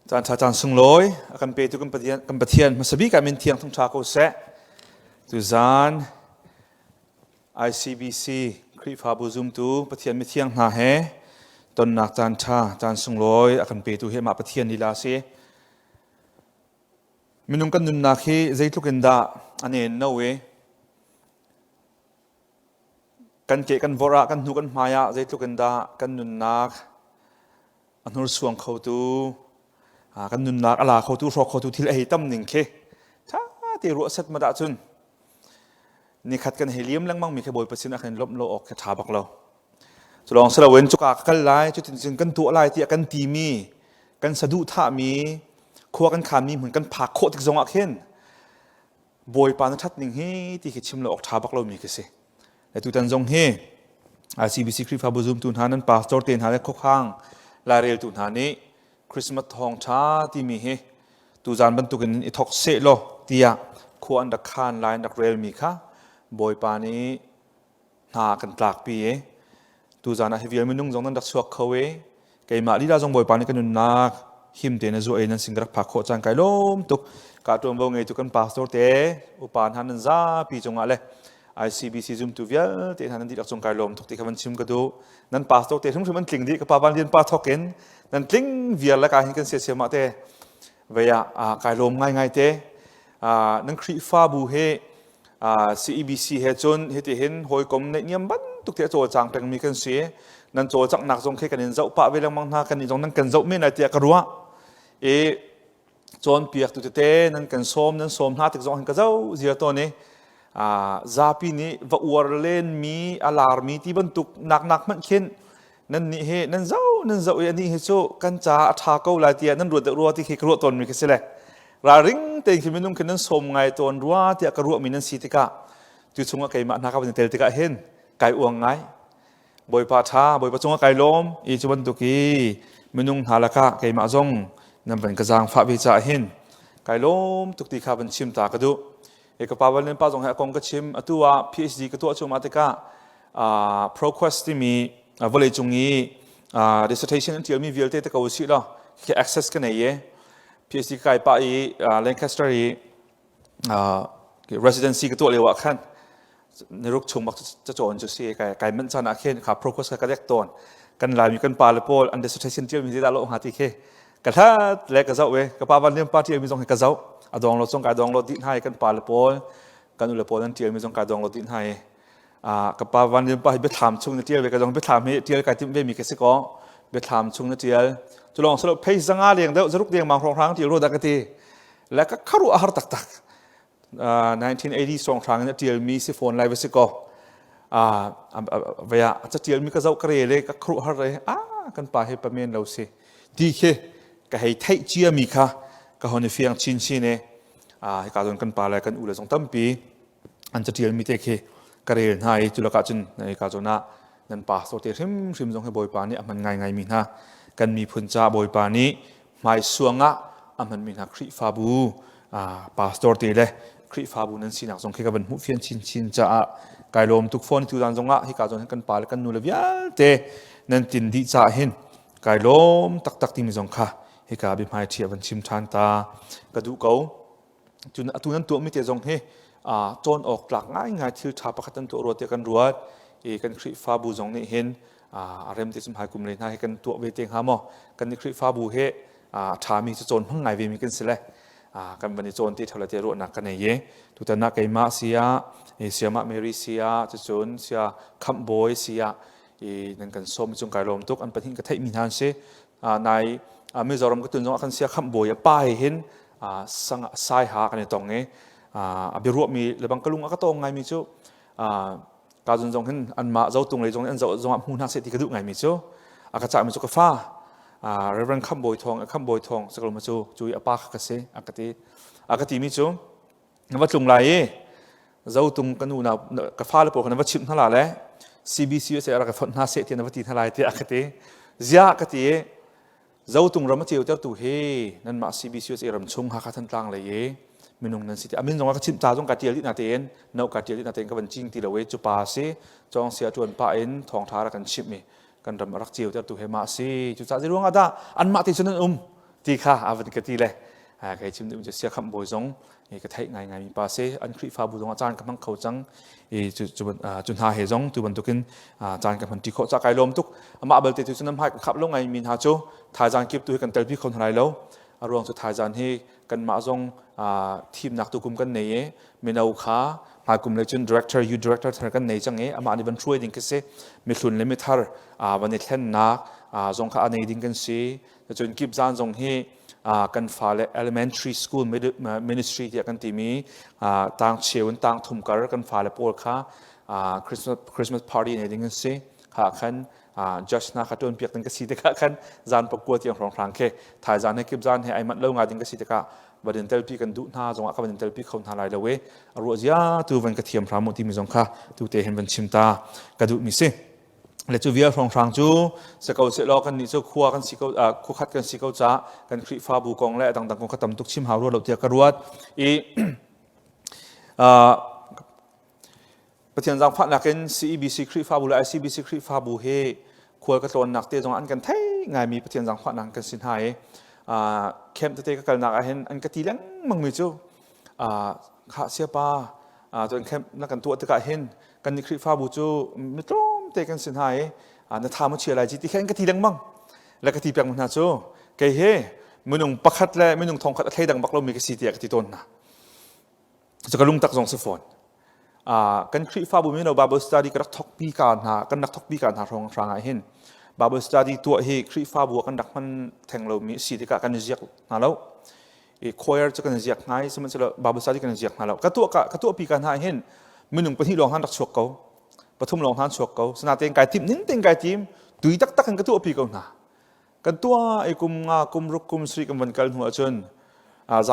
Caan ṭha caan sunglawi a kan petu kan Pathian, kan Pathian hmasa bik ah min thiang thung ṭha ko seh. Tuzaan ICBC Khrihfabu zumtu Pathian mithiang hna he tonnak caan ṭha caan sunglawi a kan petu hi amah Pathian lila a si. Minung kan nunnak hi zeitluk in dah a nen no i Kan ke kan vorh ah kan hnu kan hmai ah zeitluk in dah kan nunnak a hnursuang khotu kan nunnak a la khotu hrawk khotu thil a hei tam ning khi ṭha te ruah set mat ahcun nikhat kan hei liam lengmang mi khi Bawipa sin ah khin lawmh lo awk khi ṭha bak lo. Cu lawng si loin cuka ka kal lai cutin cun kan tuah lai tiah kan timi kan saduhthahmi khua kan khanmi hmun kan phak khawh tik zongah khin Bawipa na ṭhat ning hi ti khi chim lo awk ṭha bak lomi khi si. Le tutan zong hi ICBC Khrihfabu zumtu hna nan pastor te hna le khuakhang laireltu hna nih Christmas thawngṭha timi hi tuzan bantukin i thok seh law tiah khua an rak khan lai an rak relmi kha Bawipa nih hna kan tlakpi i tuzan ah hi vial minung zong nan rak chuak kho i keimah lila zong Bawipa nih ka nunnak him tein a zuah i nan sin ka rak phak khawh caan kai lawm tuk ka ṭuanvo ngeitu kan pastor te upa hna nan zapi cungah le ICBC zumtu vialte hna nan dihlak cung kai lawm tuk ti kha van chim ka duh nan pastor te hrimhrim an tling dih ka pa van lian pa thok in nan tling viar le ka hin kan sia siam ah te vei ah kai lawm ngai ngai te nan Khrihfabu he CEBC he cun hitihin hawikom neihniam bantuk te a cawlcang pengmi kan si. Nan cawlcanghnak zong khi kan in zoh pah ve lengmang hna kan nih zong nan kan zoh men lai tiah ka ruah. I cawnpiaktu tete nan kan sawm nan sawm hna tik zong hin ka zoh ziar tawn i zapi nih va uar lenmi a larmi ti bantuk nak nak hmanh khin nan nih hi nan zoh nan zoh i anih hi cu kan ca a ṭha ko lai tiah nan ruat deuh rua ti khi ka ruah tawnmi khi si le ralring tein khi minung khi nan sawm ngai tawn rua tiah ka ruahmi nan si tikah tu chungah keimah hna ka van i tel tikah hin kai uang ngai Bawipa ṭha Bawipa cungah kai lawm i cu bantuk i minung hna lakah keimah zong nan van ka zaangfah ve caah hin kai lawm tuk ti kha van chim ta ka duh e ka pa van pa zong he a kong ka chim atu ah PhD ka tuah cuahmah tikah ProQuest timi vawleicung i dissertation an ṭialmi vialte te ko usih law khi access ka nei i PhD ka kai pah i Lancaster i residency ka tuah lio ah khan niruk chung bak cacawn cu si kai kai manh caan ah khin kha ProQuest ka dek tawn kan Laimi kan pa le pawl an dissertation ṭialmi zeidah lo hnga ti khi ka hlat le ka zoh i ka pa van liam pa ṭialmi zong hi ka zoh a dong lo zong kai dong lo dih hna i kan pa le pawl kan u le pawl an ṭialmi zong kai dong lo dih hna i ka pa Van Lian pa hi biathlam chung na ṭial ve ka zong biathlam hi ṭial kai timh ve mi ka si ko biathlam chung na ṭial cu lawng silo phei zanga leng deuh zaruk deng mang hrawng hrang ṭial ro dah ka ti le ka kharu a har taktak 1980 song hrang in a ṭial mi si phone lai va si ko vaya a ca mi ka zoh ka rel i ka kharu har re a kan pa hi pa men lo si ti khi ka hei theih cia mi kha ka hon i fiang chin chin e hika zon kan pa le kan u le zong tampi an caṭialmi te khi ka rel hna i cu lakah cun ka zawn ah nan pastor te hrimhrim zong hi Bawipa nih a hman ngaingaimi hna kan miphun ca Bawipa nih hmaisuang ah a hmanmi hna Khrihfabu pastor te le Khrihfabu nan sinak zong khi ka van hmuh fian chinchin caah kai lawm tuk fawn tu zan zongah hika zawn hin kan pa le kan nu le vialte nan tin dih caah hin kai lawm taktak timi zong kha hika biahmai ṭhi a van chim ṭhan ta ka duh ko. Cun atu nan tuahmi te zong hi cawn awk tlak ngaingai thil ṭha pakhat an tuah rua tiah kan ruat i kan Khrihfabu zong nih hin a rem te hmai kum le hna hi kan tuah ve te hnga maw kan nih Khrihfabu he a ṭhami cu cawn hmang ngai ve mi kan si le kan van i cawn ti ṭhalo te ruahnak ka nei i tutan ah keimah sia siamah Mary sia cucun sia khamh bawi sia i nan kan sawm cung kai lawm tuk an pahnih ka theih mi hna an si nai Mizoram ka tun zong ah kan sia khamh bawi a pa he hin sang sai ha kan i tong i a biaruahmi lebang ka lung a ka tong ngaimi cu ka zun zong hin anmah zotung lei zong an zoh zong ah hmu hna seh ti ka duh ngaimi cu a ka cahmi cu ka fa Reverend Khamh Bawi Thawng Khamh Bawi Thawng sakalum cu cu i a pa kha ka si a ka ti a ka timi cu na va tlung lai i zotung ka nu na ka fale pawl kha na va chimh hna la le CBC USA rak ka fonh hna seh tiah na va ti hna lai tiah a ka ti ziah ka ti i Zotung ram a ceutertu hi nanmah CBCUSA ram chung Hakha Thantlang lei i minung nan si ti amin zong ka chimh ca zong ka tial dih na tein no ka tial dih na tein ka van cing ti lo i cu pa si cawng sia tuan pah in thawngtha rak kan chimh mi kan ram a rak ceutertu he mah si cu ca ruang ah dah anmah te cun an um ti. Ti kha a van ka ti le kei chim duhmi cu siakhamh bawi zong ka theih ngaingai mi pa si. An Khrihfabu zong ah caan ka hmang kho cang. I cu cu hna he zong tu bantukin caan ka hman ṭi khawh ca kai lawm tuk. Amah belte tu cu nan hmai ka khap lo ngai mi hna cu thaizang kip tu hi kan telpi kho hna lai lo. A ruang cu thaizan hi kanmah zong thimnak tukum kan nei i mino kha hmaikum le cun director youth director thar kan nei cang i amah nih van hruai ding khi si. Mihlun le mithar van i thlennak zong kha a nei ding kan si. Cun kip zan zong hi kan fale elementary school ministry tiah kan timi tang cheu in tang thum kar kan fale pawl kha Christmas Christmas party nei ding an si. Kha khan judge hna kha tuan piak ding ka si tikah khan zan pakua tiang hrawng hrang khi thaizan he kip zan he ai manh lo ngai ding ka si tikah van in telpi kan duh hna zongah ka van in telpi kho hna lai lo e a ruah zia tu van ka thiam hram mu timi zong kha tu te hin van chim ta ka duh mi si. Le cu vial hrawnghrang cu si ko sehlaw kan nih cu khua kan si ko khua khat kan si ko caah kan Khrihfabu kong le a dangdang kong kha tam tuk chim hau rua lo tiah ka ruat i Pathian zaangfahnak in CEBC Khrihfabu le ICBC Khrihfabu hi khual ka tlawnnak te zong an kan thei ngaimi Pathian zaangfahnak kan si hna i camp tete ka kalnak ah hin an ka ti lengmang mi cu Khah siapa cun camp na kan tuah tikah hin kan nih Khrihfabu cu mi tlawmte kan si hna i na tha maw chia lai ci ti khan ka ti lengmang le ka ti peng hna cu kei he minung pakhat le minung thongkhat a thleidang bak lomi ka si tiah ka ti tawn hna. Cu ka lungtak zong si fawn. Kan Khrihfabu mino Bible study ka rak thokpi ka hna kan rak thokpi ka hna hrawng hrang ah hin Bible study tuah hi Khrihfabu ah kan rak hman theng lomi si tikah kan i ziak hna lo. I choir cu kan ziak hna i sihmanhsehlaw Bible study kan ziak hna lo. Ka tuah ka, ka tuahpi ka hna hin minung pahnih lawng han rak chuak ko. Pathum lawng han chuak ko. Sinain kai tim ning tein kai tim. Tui taktak in ka tuahpi ko hna. Kan tuah i kum nga, kum ruk, kum sri kan van kal hnu ahcun a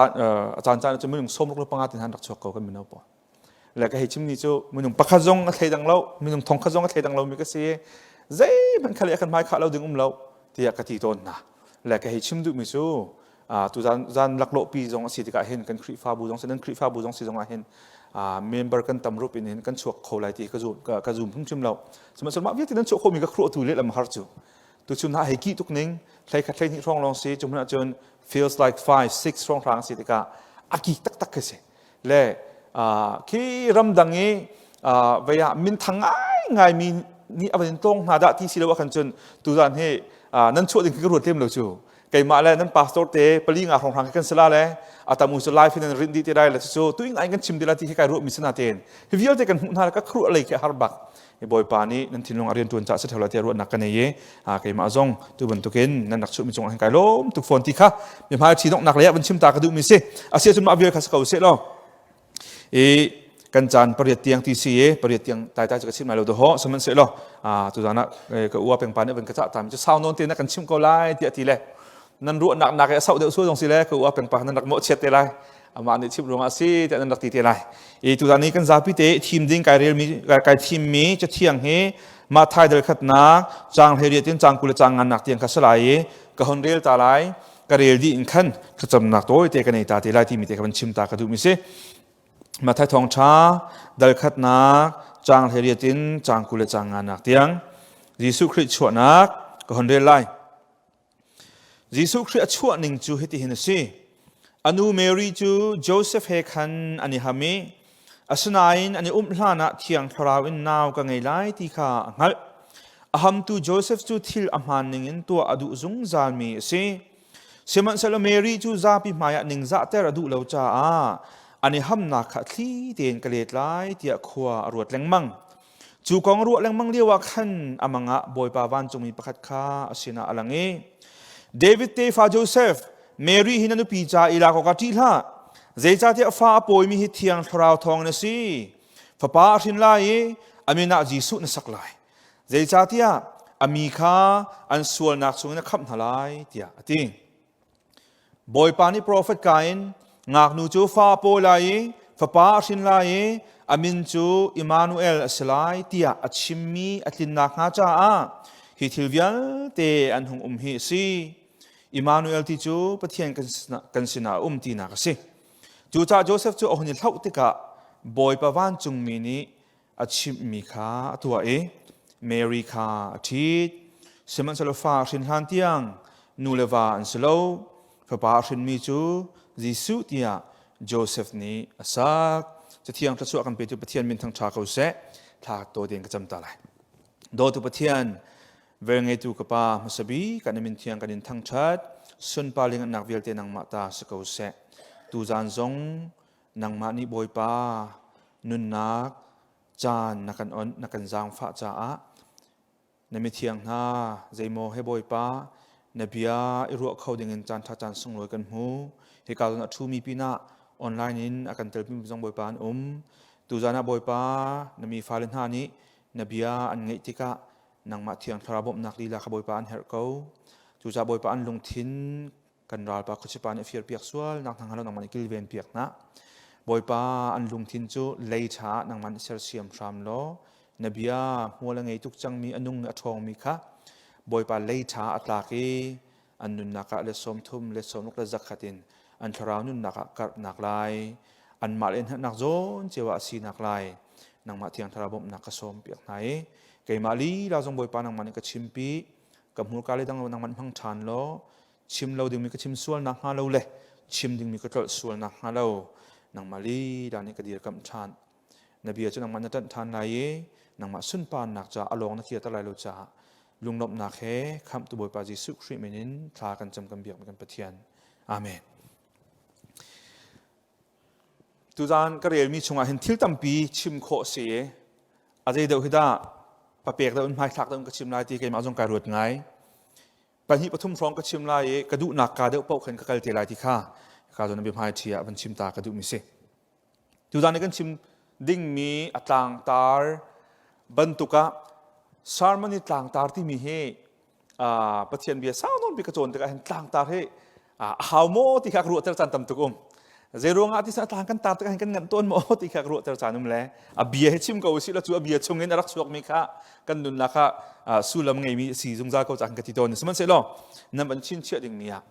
caan caan ahcun minung sawm ruk le panga tin han rak chuak ko kan mino pawl. Le ka hei chim ni cu minung pakhat zong a thleidang lo, minung thongkhat zong a thleidang lomi ka si. Zeihmanh khal i a kan hmai khah lo ding um lo tiah ka ti tawn hna. Le ka hei chim duhmi cu tu zan zan laklawh pi zong a si tikah hin kan Khrihfabu zong si nan Khrihfabu zong si zong ah hin member kan tam rup in hin kan chuak kho lai ti ka zum ka zum hrimhrim lo. Sihmanhsehlaw mah vialte nan chuah khomi ka khuruah tu lehlam har cu. Tuchun ha hei ki tuk ning hlei khat hlei hnih hrawng lawng si cu hmun ahcun feels like 5 6 hrawng hrang si tikah a ki taktak khi si. Le khi ramdang i vei ah minthang ngaingai mi nih a van in tlawng hna dah ti si lo ahkhan cun tuzan hi nan chuah ding khi ka ruat lem lo cu. Keimah le nan pastor te pali nga hrawng hrang khi kan si la le a tam u cu live in nan rinh dih te lai le cu tu ngai kan chim dih la ti khi kai ruah mi si na tein hi vialte kan hmuh hna le ka khuruah lei khi a har bak. Bawipa nih nan thinlung a rian ṭuan caah si ṭheo lai tiah ruahnak ka nei i keimah zong tu bantukin nan rak chuhmi cungah hin kai lawm tuk fawn ti kha mi hmai ṭhi donghnak lei ah van chim ta ka duhmi si. A si ahcun mah vial kha si ko seh law i kan caan pariat tiang ti si i pariat tiang tai tai cu ka chim lai lo dawh sihmanhsehlaw tuzaan ah ka ua pengpa nih van ka cah tami cu sau nawn te na kan chim ko lai tiah ti le nan ruahnak nak i a sauh deuh sual zong si le ka ua pengpa nan rak mawhchiat te lai amah nih chim ruangah a si tiah nan rak ti te lai. I tuzaan ni kan zapi te thim ding kai relmi kai thimmi cathiang hi Matthai dal khatnak caang 18 in caang 20 le caang ngannak tiang kha si lai i ka hon rel ta lai ka rel dih in khan thlacamnak tawi te ka nei ta te lai timi te ka van chim ta ka duhmi si. Matthai thawngṭha dal khatnak caang 18 in caang 20 le caang nganak tiang Jesuh Khrih chuahnak ka hon rel lai. Jesuh Khrih a chuah ning cu hitihin a si. A nu Mary cu Josef he khan an i ham i asinain an i umh hlanah Thiang Thlarau in nau ka ngei lai ti kha a hngalh. A hamtu Josef cu thil a hmaan ningin tuah a duh zungzalmi a si. Sihmanhsehlaw Mary cu zapi hmaiah ningzahter a duh lo caah an i hamnak kha thli tein ka let lai tiah khua a ruat lengmang. Cu kong ruah lengmang lioah khan a mang ah Bawipa vancungmi pakhat kha a sinah a lang i David tefa Josef, Mary hi na nupi ca i lak awkah ṭih hlah. Zeicahtiah fa a pawimi hi Thiang Thlarau thawngin a si. Fapa a hrin lai i a min ah Jesuh na sak lai. Zeicahtiah a mi kha an sualnak chungin a khamh hna lai, tiah a ti. Bawipa nih profet ka in ngaknu cu fa a pawi lai i fapa a hrin lai i a min cu Immanuel a si lai tiah a chimmi a tlin nakhnga caah hi thil vialte an hung um hi a si. Immanuel ti cu Pathian kan sinah a um tinak a si. Cucaah Josef cu a hun i hlauh tikah Bawipa vancungmi nih a chimhmi kha a tuah i Mary kha a ṭhit. Sihmanhsehlaw fa a hrin hlan tiang nu le va an si lo. Fapa a hrinmi cu Jesuh tiah Josef nih a sak. Cathiang thluachuah kan petu Pathian min thangṭha ko seh. Thla tawi tein ka cam ta lai. Dawtu Pathian, velngeitu ka Pa hmasa bik kan min thiang kan in thangṭhat. Sunpar lingannak vialte nangmah ta si ko seh. Tuzaan zong nangmah nih Bawipa nunnak caan na kan onh, na kan zaangfah caah Na mithiang hna, zeimaw he Bawipa, na bia i ruah kho dingin caanṭha caan sunglawi kan hmu. Hika zawn a ṭhumi pinah online in a kan telpimi zong Bawipa an um. Tuzan ah Bawipa, na mi fale hna nih na bia an ngaih tikah nangmah Thiang Thlarau bawmhnak lila kha Bawipa an herh ko. Cucaah Bawipa an lungthin kan ralpa khuachipa nih a firpiak sual nak hna hnga lo nangmah nih kilven piak hna. Bawipa an lungthin cu lei ṭha ah nangmah nih sersiam hram law na bia hmual a ngei tuk cangmi a nung a ṭhawngmi kha Bawipa lei ṭha a tlak i an nunnak ah let 30 let 60 le zakhat in an thlarau nunnak ah karhnak lai anmah le hngalhnak zawn cio ah a sinak lai nangmah thiang thlarau bawmhnak ka sawm piak hna i keimah lila zong Bawipa nangmah nih ka chimpi ka hmurka le dang lo nangmah hmang ṭhan law chim lo dingmi ka chim sual nak hnga lo le chim dingmi ka tlolh sual nak hnga lo nangmah lila nih ka dirkamh ṭhan na bia cu nangmah na ṭanh ṭhan lai i nangmah sunparnak caah a lawng na kirter lai lo caah lunglawmhnak he khamhtu Bawipa Jesuh Khrih min in thla kan cam kan biakmi kan Pathian. Amen. Tuzaan ka relmi chungah hin thil tampi chim khawh si i a zei deuh hi dah papek deuh in hmaithlak deuh in ka chim lai ti keimah zong kai ruat ngai. Pahnih pathum hrawng ka chim lai i ka duhnak ka deuh paoh khan ka kal te lai ti kha ka zawn biahmai ṭhi ah van chim ta ka duhmi si. Tuzaan i kan chim dingmi a tlangtar bantuk ah sermon i tlangtar timi hi Pathian bia sau nawn bik ka cawn tikah hin tlangtar hi a hau maw ti kha ka ruahter caan tam tuk um. Zei ruangah ti a tlang kan tar tikah hin kan nganh tawn maw ti kha ka ruahter caan um le a bia hi chim ko usih la cu a bia chungin a rak chuakmi kha kan nunnak ah sullam ngeimi si zungzal ko caan ka ti tawn. Sihmanhsehlaw nan van chinchiah dingmi ah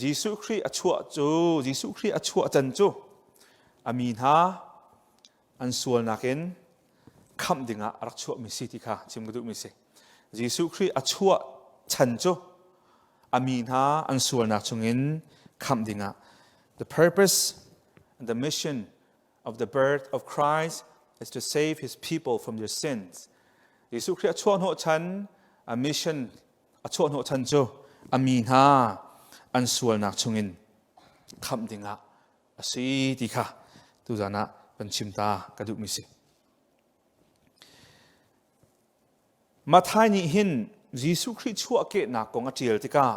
Jesuh Khrih a chuah cu Jesuh Khrih a chuah can cu a mi hna an sualnak in khamh dingah a rak chuahmi si ti kha chim ka duhmi si. Jesuh Khrih a chuah chan cu a mi hna an sualnak chungin khamh dingah the purpose and the mission of the birth of Christ is to save his people from their sins. Jesuh Khrih a chuah hnawh chan a mission a chuah hnawh chan cu a mi hna an sualnak chungin khamh dingah a si ti kha tuzan ah kan chim ta ka duhmi si. Matthai nih hin Jesuh Khrih chuahkehnak kong a ṭial tikah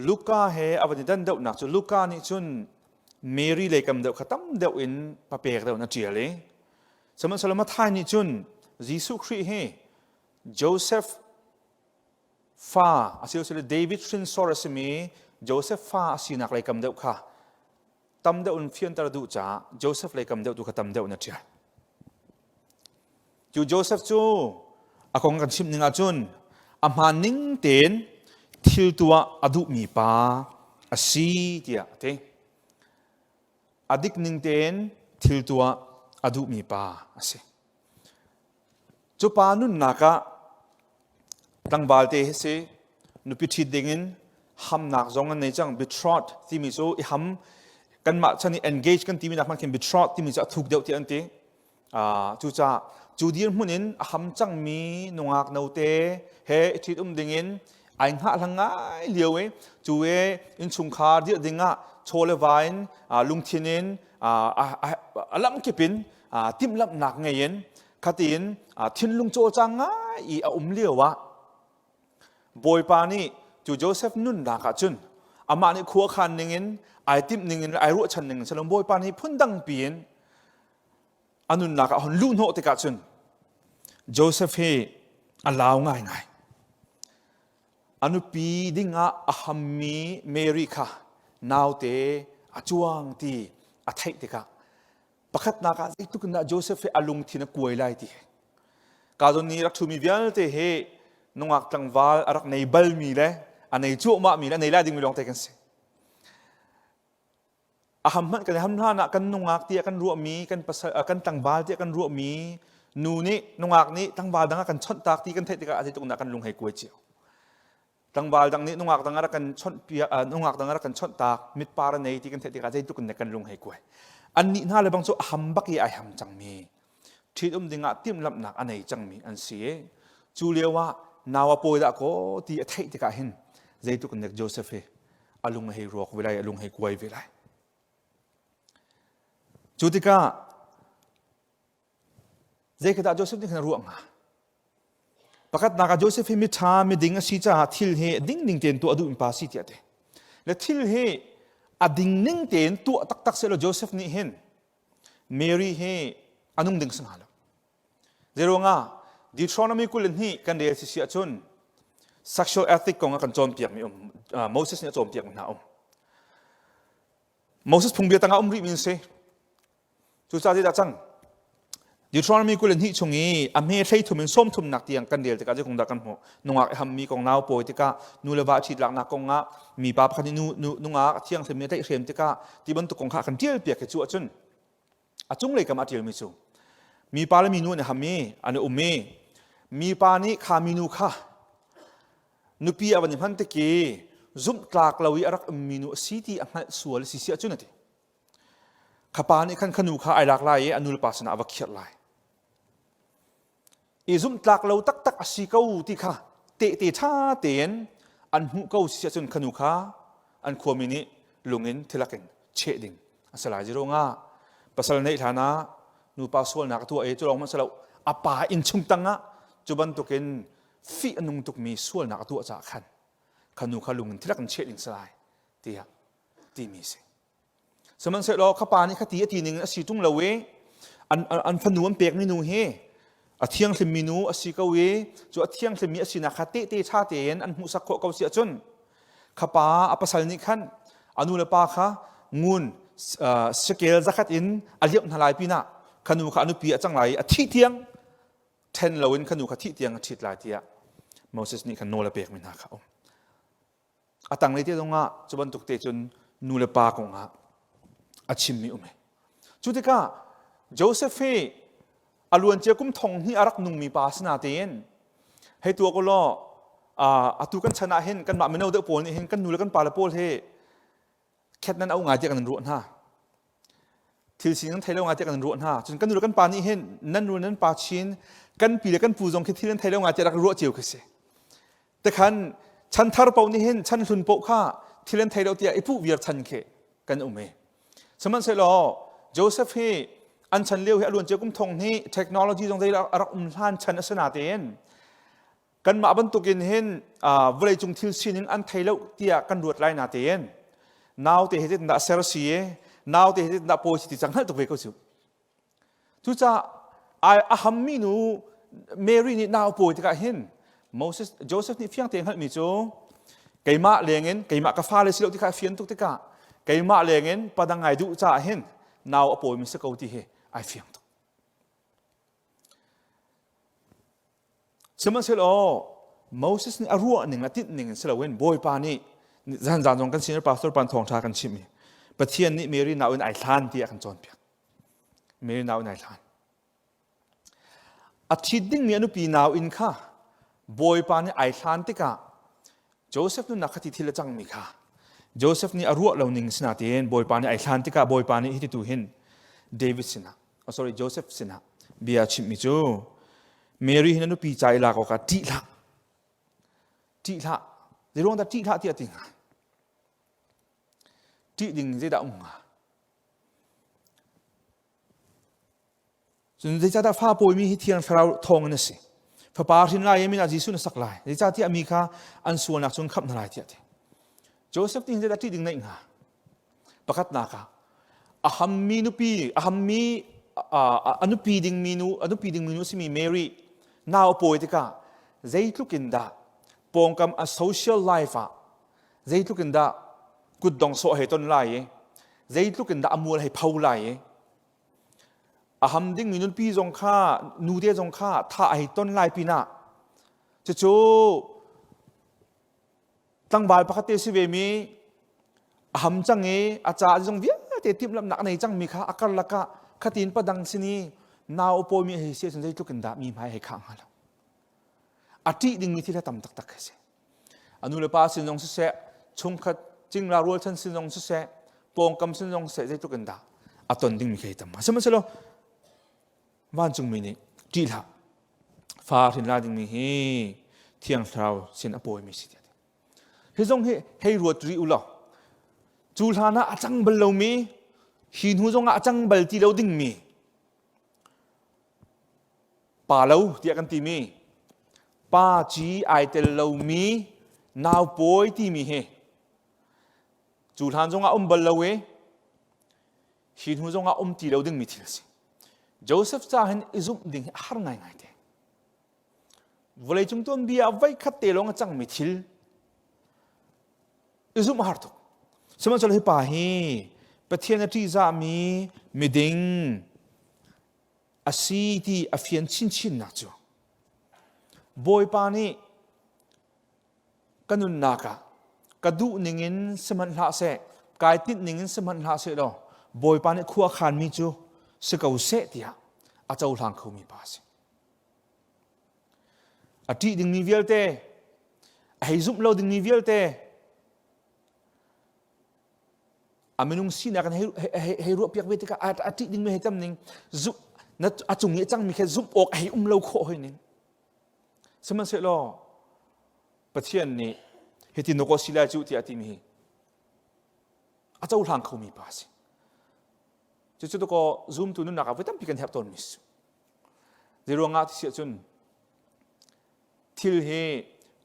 Luka he a van i dan deuhnak cu Luka nih cun Mary lei kam deuh kha tam deuh in papek deuh in a ṭial i sihmanhsehlaw Matthai nih cun Jesuh Khrih hi Joseph fa asilosile David hrinsor a simi Joseph fa a sinak lei kam deuh kha tam deuh in fianter duh caah Joseph lei kam deuh tu kha tam deuh in a ṭial. Cu Joseph cu a kong kan chimh ning ahcun a hmaan ning tein thil tuah a duhmi pa a si tiah a ti. A dik ning tein thil tuah a duhmi pa a si. Cu pa nunnak ah tlangval te hi si nupi ṭhit dingin hamnak zong an nei cang betrothed timi cu i ham kanmah chan i engage kan timi nak hmanh khin betrothed timi cu a thuk deuh tiah an ti. Cucaah cu dirhmun in a ham cangmi nungak note he i ṭhit um dingin ai hngahhlang ngai lio i cu i innchungkhar dirh dingah chaw le va in lungthin in a lamkip in timhlamhnak ngei in khatin thinlung cawlcang ngai i a um lio ah Bawipa nih cu Joseph nunnak ah cun amah nih khua khan ningin ai timh ningin ai ruahchan ningin salom Bawipa nih phundang piin a nunnak ah hon luh hnawh tikah cun Joseph hi a lau ngaingai a nupi dingah a hammi Mary kha naute a cuang ti a theih tikah Pakhatnak ah zeitluk in dah Joseph hi a lungthin a kuai lai ti. Ka zawn ni rak ṭhumi vialte hi nungak tlangval a rak nei balmi le a nei cuahmahmi le a nei lai dingmi lawngte kan si. A ham hmanh kan ham hlan ah kan nungak tiah kan ruahmi, kan pasal, kan tlangval tiah kan ruahmi nu nih nungak nih tlangval dang ah kan chawnh tak ti kan theih tikah zeitluk in dah kan lung hei kuai cio. Tlangval dang nih nungak dang a rak kan chawnh piak nungak dang a rak kan chawnh taak mitpar a nei ti kan theih tikah zeitluk in kan lung hei kuai. Annih hna le bang cu a ham bak i ai ham cangmi ṭhitum dingah timhlamhnak a nei cangmi an si i cu lio ah nau a pawi dah kaw ti a theih tikah hin zeitluk in dek Joseph hi a lung a hei ruak ve lai a lung hei kuai ve lai. Cu tikah zei khi dah Joseph nih khan a ruah hnga? Pakhatnak ah Joseph hi miṭha miding a si caah thil hi ding ning tein tuah a duhmi pa a si tiah a ti. Le thil hi a ding ning tein tuah taktak sehlaw Joseph nih hin Mary hi a nung ding si hnga lo. Zeiruangah Deuteronomy 22 kan rel si si ahcun sexual ethic kong a kan cawnpiakmi um Moses nih a cawnpiakmi hna um. Moses phungbia tangah um rihmi an si. Cucaah zeidah cang? Deuteronomy 22 chung i a hme hleithum in sawmthumnak tiang kan rel tikah zeikum dah kan hmuh? Nungak i hammi kong nau pawi tikah nu le va ṭhit laknak kong ah mipa pakhat nih nu, nu, nungak a thianghlimmi a tlaihhrem tikah ti bantuk kong kha a kan ṭial piak hi cu ahcun a cunglei kam ah ṭialmi cu mipa le minu an i ham i an i um i mipa nih kha minu kha nupi a van i hman tik i zumhtlak lo i a rak ummi nu a si ti a hngalh sual a si si ahcun a ti. Kha pa nih khan kha nu kha ai lak lai i a nulepa sinah a va khirh lai. I zumhtlak lo taktak a si ko ti kha tehte ṭha tein an hmuh ko si ahcun kha nu kha an khuami nih lung in thilak in cheh ding a si lai. Zeiruangah pasal neih hlan ah nupa sualnak a tuah i cu lawng hmanh si lo a pa innchung tangah cu bantukin fih a nung tukmi sualnak a tuah caah khan kha nu kha lung in thilak in cheh ding si lai tiah timi a si. Sihmanhsehlaw kha pa nih kha ti a ti ning a si ṭung lo i an, an fanu an pekmi nu hi a thianghlimmi nu a si ko i cu a thianghlimmi a sinak kha tehte ṭha tein an hmuhsak khawh ko si ahcun kha pa a pasal nih khan a nu le pa kha ngun shekel zakhat in a liamh hna lai pinah kha nu kha a nupi a cang lai i a thih tiang ṭhen loin kha nu kha thih tiang a ṭhit lai tiah Moses nih khan nawl a pekmi hna kha a um. A tanglei te zongah cu bantuk te cun nu le pa kongah a chimmi um. Cu tikah Joseph hi a luancia kum thong hnih a rak nungmi pa si natein hei tuak u law atu kan chan ah hin kanmah mino deuh pawl nih hin kan nu le kan pa le pawl hi khet nan au ngai tiah kan in ruah hna. Thil sining thei lo ngai tiah kan in ruah hna. Cun kan nu le kan pa nih hin nan nu nan pa chin kan pi le kan pu zong khi thil an thei lo ngai tiah rak ruah cio khi si. Tekhan chanthar paoh nih hin chan hlun paoh kha thil an thei lo tiah i puh viar chan khi kan um i. Sihmanhsehlaw Joseph hi an chan lio hi a luan cia kum thong hnih technology zong zei a rak um hlan chan a si natein kanmah bantukin hin vawleicung thil sining an thei lo tiah kan ruat lai natein naute hi zeitindah ser si i naute hi zeitindah pawi si ti cang hngalh tuk ve ko cu. Cucaah a hammi nu Mary nih nau pawi tikah hin Moses Joseph nih fiang tein hngalhmi cu keimah lengin keimah ka fale si lo ti kha a fian tuk tikah keimah lengin padang ngai duh caah hin nau a pawimi si ko ti hi ai fiang tuk. Sihmanhsehlaw Moses nih a ruah ning a tinh ning in si loin Bawipa nih zan zan zong kan senior pastor pan thawngṭha kan chimh i Pathian nih Mary nau in ai hlan tiah kan cawnpiak. Mary nau in ai hlan. A ṭhit dingmi a nupi nau in kha Bawipa nih ai hlan tikah Joseph nunnak kha ti thil a cangmi kha Joseph nih a ruah lo ning sinatein Bawipa nih ai hlan tikah Bawipa nih hiti tu hin David sinah oh sorry Joseph sinah bia a chimhmi cu Mary hi na nupi ca i lak awkah ṭih hlah ṭih hlah zeiruang dah ṭih hlah tiah ti hnga ṭih ding zeidah um hnga Cun zeicahdah fa pawimi hi Thiang Thlarau thawng in a si. Fapa hrin lai i min ah Jesuh na sak lai. Zeicahtiah mi kha an sualnak cun khamh hna lai tiah a ti. Joseph nih zeidah ṭih ding neih hnga? Pakhatnak ah a hammi nupi, a hammi a nupi dingmi nu, a nupi dingmi nu simi Mary nau a pawi tikah zeitluk in dah pawngkam a social life ah zeitluk in dah kutdong sawh hei ton lai i zeitluk in dah a mual hei pho lai i A ham dingmi nunpi zong kha nute zong kha thah a hei ton lai pinah cucu tlangval pakhat te si ve mi a ham cang i a ca zong vialte timhlamhnak a nei cangmi kha a karlak ah khatin padang sin i nau a pawimi hei si ahcun zeitluk in dah mi hmai hei khah hnga lo. A ṭih dingmi thil hi tam taktak khi si. A nu le pa sin zong siseh, chungkhat cingla rualchan sin zong siseh, pawngkam sin zong siseh zeitluk in dah a ton dingmi khi tam. Sihmanhsehlaw vancungmi nih ṭih hlah. Fa hrin la dingmi hi Thiang Thlarau sin a pawimi si tiah. Hi zong hi hei ruat rih u law cu hlan ah a cang bal lomi hi hnu zong ah a cang bal ti lo dingmi pa lo tiah kan timi pa ci ai tel lomi nau pawi timi hi cu hlan zong ah um bal lo i hi hnu zong ah um ti lo dingmi thil a si. Joseph ca hin i zumh ding hi a har ngaingai te. Vawleicung tuanbia ah voikhat te lawng a cangmi thil i zumh a har tuk. Sihmanhsehlaw hi pa hi Pathian a ṭihzahmi miding a si ti a fian chinchinnak cu Bawipa nih ka nunnak ah ka duh ningin sihmanh hlah seh kai tinh ningin sihmanh hlah seh law Bawipa nih khua a khanmi cu si ko seh tiah a cohlang khomi pa a si. A ṭih dingmi vialte, a hei zumh lo dingmi vialte, a minung sinak in hei, hei ruahpiak ve tikah a ṭih dingmi hei tam ning, zumh, na a cung i a cangmi kha zumh awk a hei um lo khawh hoi ning. Sihmanhsehlaw Pathian nih hiti na kaw si lai cu tiah a timi hi a cohlang khomi pa a si. Cucu tukaw zumtu nunnak ah voi tampi kan herh tawnmi si. Zeiruangah ti si ahcun thil hi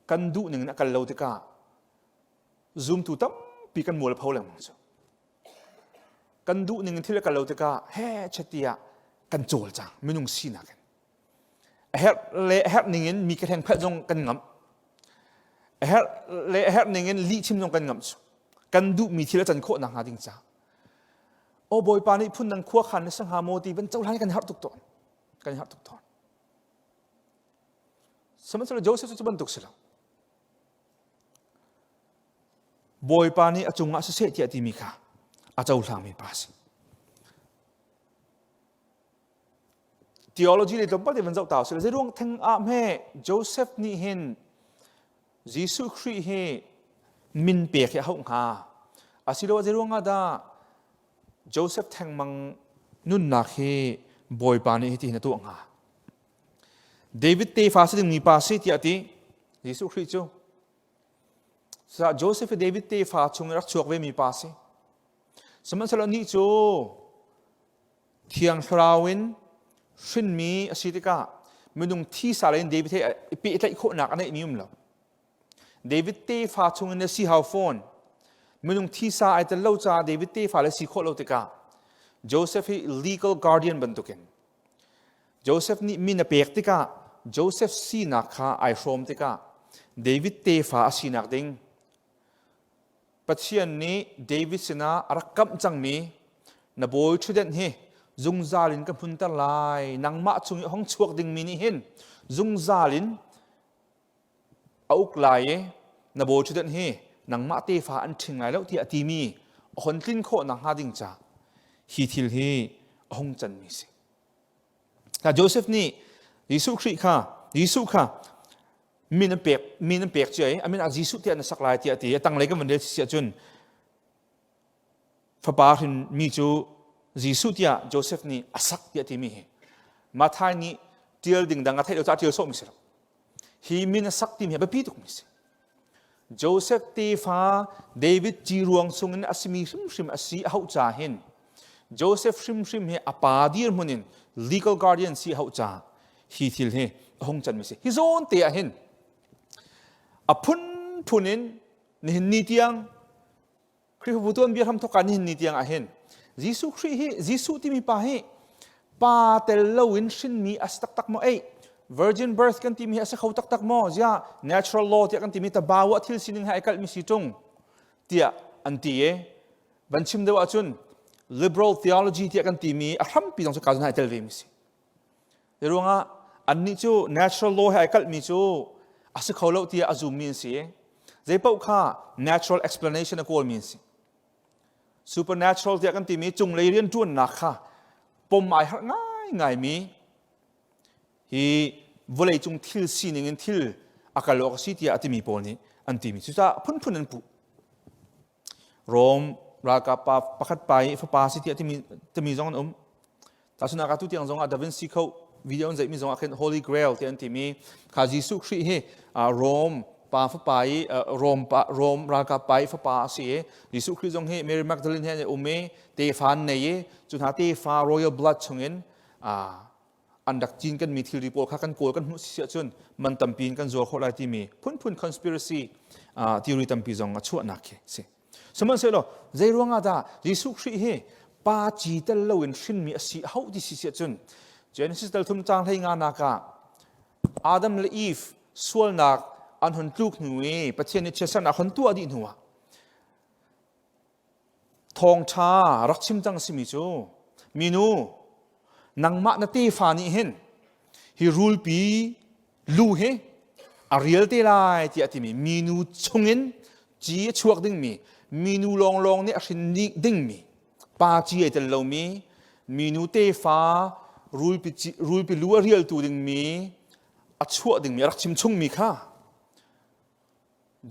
kan duh ning in a kal lo tikah zumtu tampi kan mual pho lengmang cu. Kan duh ning in thil a kal lo tikah he chet ah kan cawl cang minung sinak in. A herh le a herh ning in mi ka hleng phelh zong kan ngamh. A herh le a herh ning in lih chim zong kan ngamh cu. Kan duhmi thil a can khawh nakhnga ding ca. Aw Bawipa nih phun dang khua khan na si hnga maw ti van cohlan kan herh tuk tawn. Kan herh tuk tawn. Sihmanhsehlaw Joseph cu bantuk si lo. Bawipa nih a cungah siseh tiah timi kha a cohlangmi pa a si. Theology lei tlawmpal te van zoh ta usih. Zeiruang theng ah hme Joseph nih hin Jesuh Khrih hi min pek hi a hauh hnga? Asiloah zeiruang ah dah Joseph thengmang nunnak hi Bawipa nih hitihin a tuah hnga? David tefa si dingmi pa si tiah ti Jesuh Khrih cu. Cucaah Joseph hi David tefa chung in rak chuak ve mi pa si. Sihmanhsehlaw nih cu Thiang Thlarau in hrinmi a si tikah minung thisa lei in David he i pehtlaih khawhnak a neihmi um lo. David tefa chungin na si hau fawn. Minung thisa ai tel lo caah David tefa le si khawh lo tikah Joseph hi legal guardian bantukin Joseph nih min a pek tikah Joseph sinak kha ai hrawm tikah David tefa a sinak ding Pathian nih David sinah a rak kamh cangmi na bawi ṭhutdenh hi zungzal in ka hmunter lai nangmah chung i hong chuak dingmi nih hin zungzal in a uk lai i na bawi ṭhutdenh hi nangmah tefa an ṭhing lai lo tiah a timi a hon tlin khawh nakhnga ding ca hi thil hi a hung canmi si. Joseph nih Jesuh Khrih kha Jesuh kha min an pek min an pek cia i a min ah Jesuh tiah na sak lai tiah a ti a tanglei kan van rel si ahcun fapa hrin mi cu Jesuh tiah Joseph nih a sak tiah timi hi Matthai nih tial ding dang a theih lo caah tial sawhmi si lo hi min a sak timi hi a biapi tukmi si Joseph tefa David ciruang chungin a simi hrimhrim a si a hauh ca hin Joseph hrimhrim hi a pa dirhmun in legal guardian si a hauh ca hi thil hi a hung canmi si. Hi zawn te ah hin a phunphun in nihin ni tiang Khrihfabu tuanbia hramthawk ah nihin ni tiang ah hin Jesuh Khrih hi Jesuh timi pa hi pa tel loin hrinmi a si taktak maw ei virgin birth kan timi hi a si kho taktak maw ziah natural law tiah kan timi tabawa thil sining he ai kalhmi si ṭung tiah an ti i van chim deuh ahcun liberal theology tiah kan timi a hrampi zong cu ka ai tel ve mi si ruangah annih cu natural law he ai kalhmi cu a si kho lo tiah a zummi an si i zeipaoh kha natural explanation a kawlmi an si supernatural tiah kan timi cunglei rianṭuannak kha pom ai harh ngaingaimi hi vawleicung thil sining in thil a kal awk a si tiah a timi pawl nih an timi. Cucaah phunphun an puh. Rom ralkap pa pakhat pa i fapa si tiah timi, timi zong an um. Tahchunhnak ah tutiang zong ah Da Vinci Code video an zeihmi zong ah khin Holy Grail ti an timi kha Jesuh Khrih hi Rom pa fapa i Rom pa Rom ralkap pa i fapa a si i Jesuh Khrih zong hi Mary Magdalene he an um i tefa an nei i cu hna tefa royal blood chungin an rak cin kan mi thilri pawl kha kan kawl kan hmuh si ahcun man tampi in kan zuar khawh lai timi phunphun conspiracy theory tampi zong a chuahnak khi si. Sihmanhsehlaw zei ruangah dah Jesuh Khrih hi pa ci tel loin hrinmi a si hauh ti si si ahcun Genesis dal thum caang hlei nga nak ah Adam le Eve sualnak an hun tluk hnu i Pathian nih chiatsernak hun tuah dih hnu ah thawngṭha rak chim cang simi cu minu nangmah na tefa nih hin hi rulpi lu hi a rial te lai tiah a timi minu chungin ci a chuak dingmi minu lawnglawng nih a hrin dingmi pa ci ai tel lomi minu tefa rulpi, rulpi lu a rialtu dingmi a chuah dingmi a rak chim chungmi kha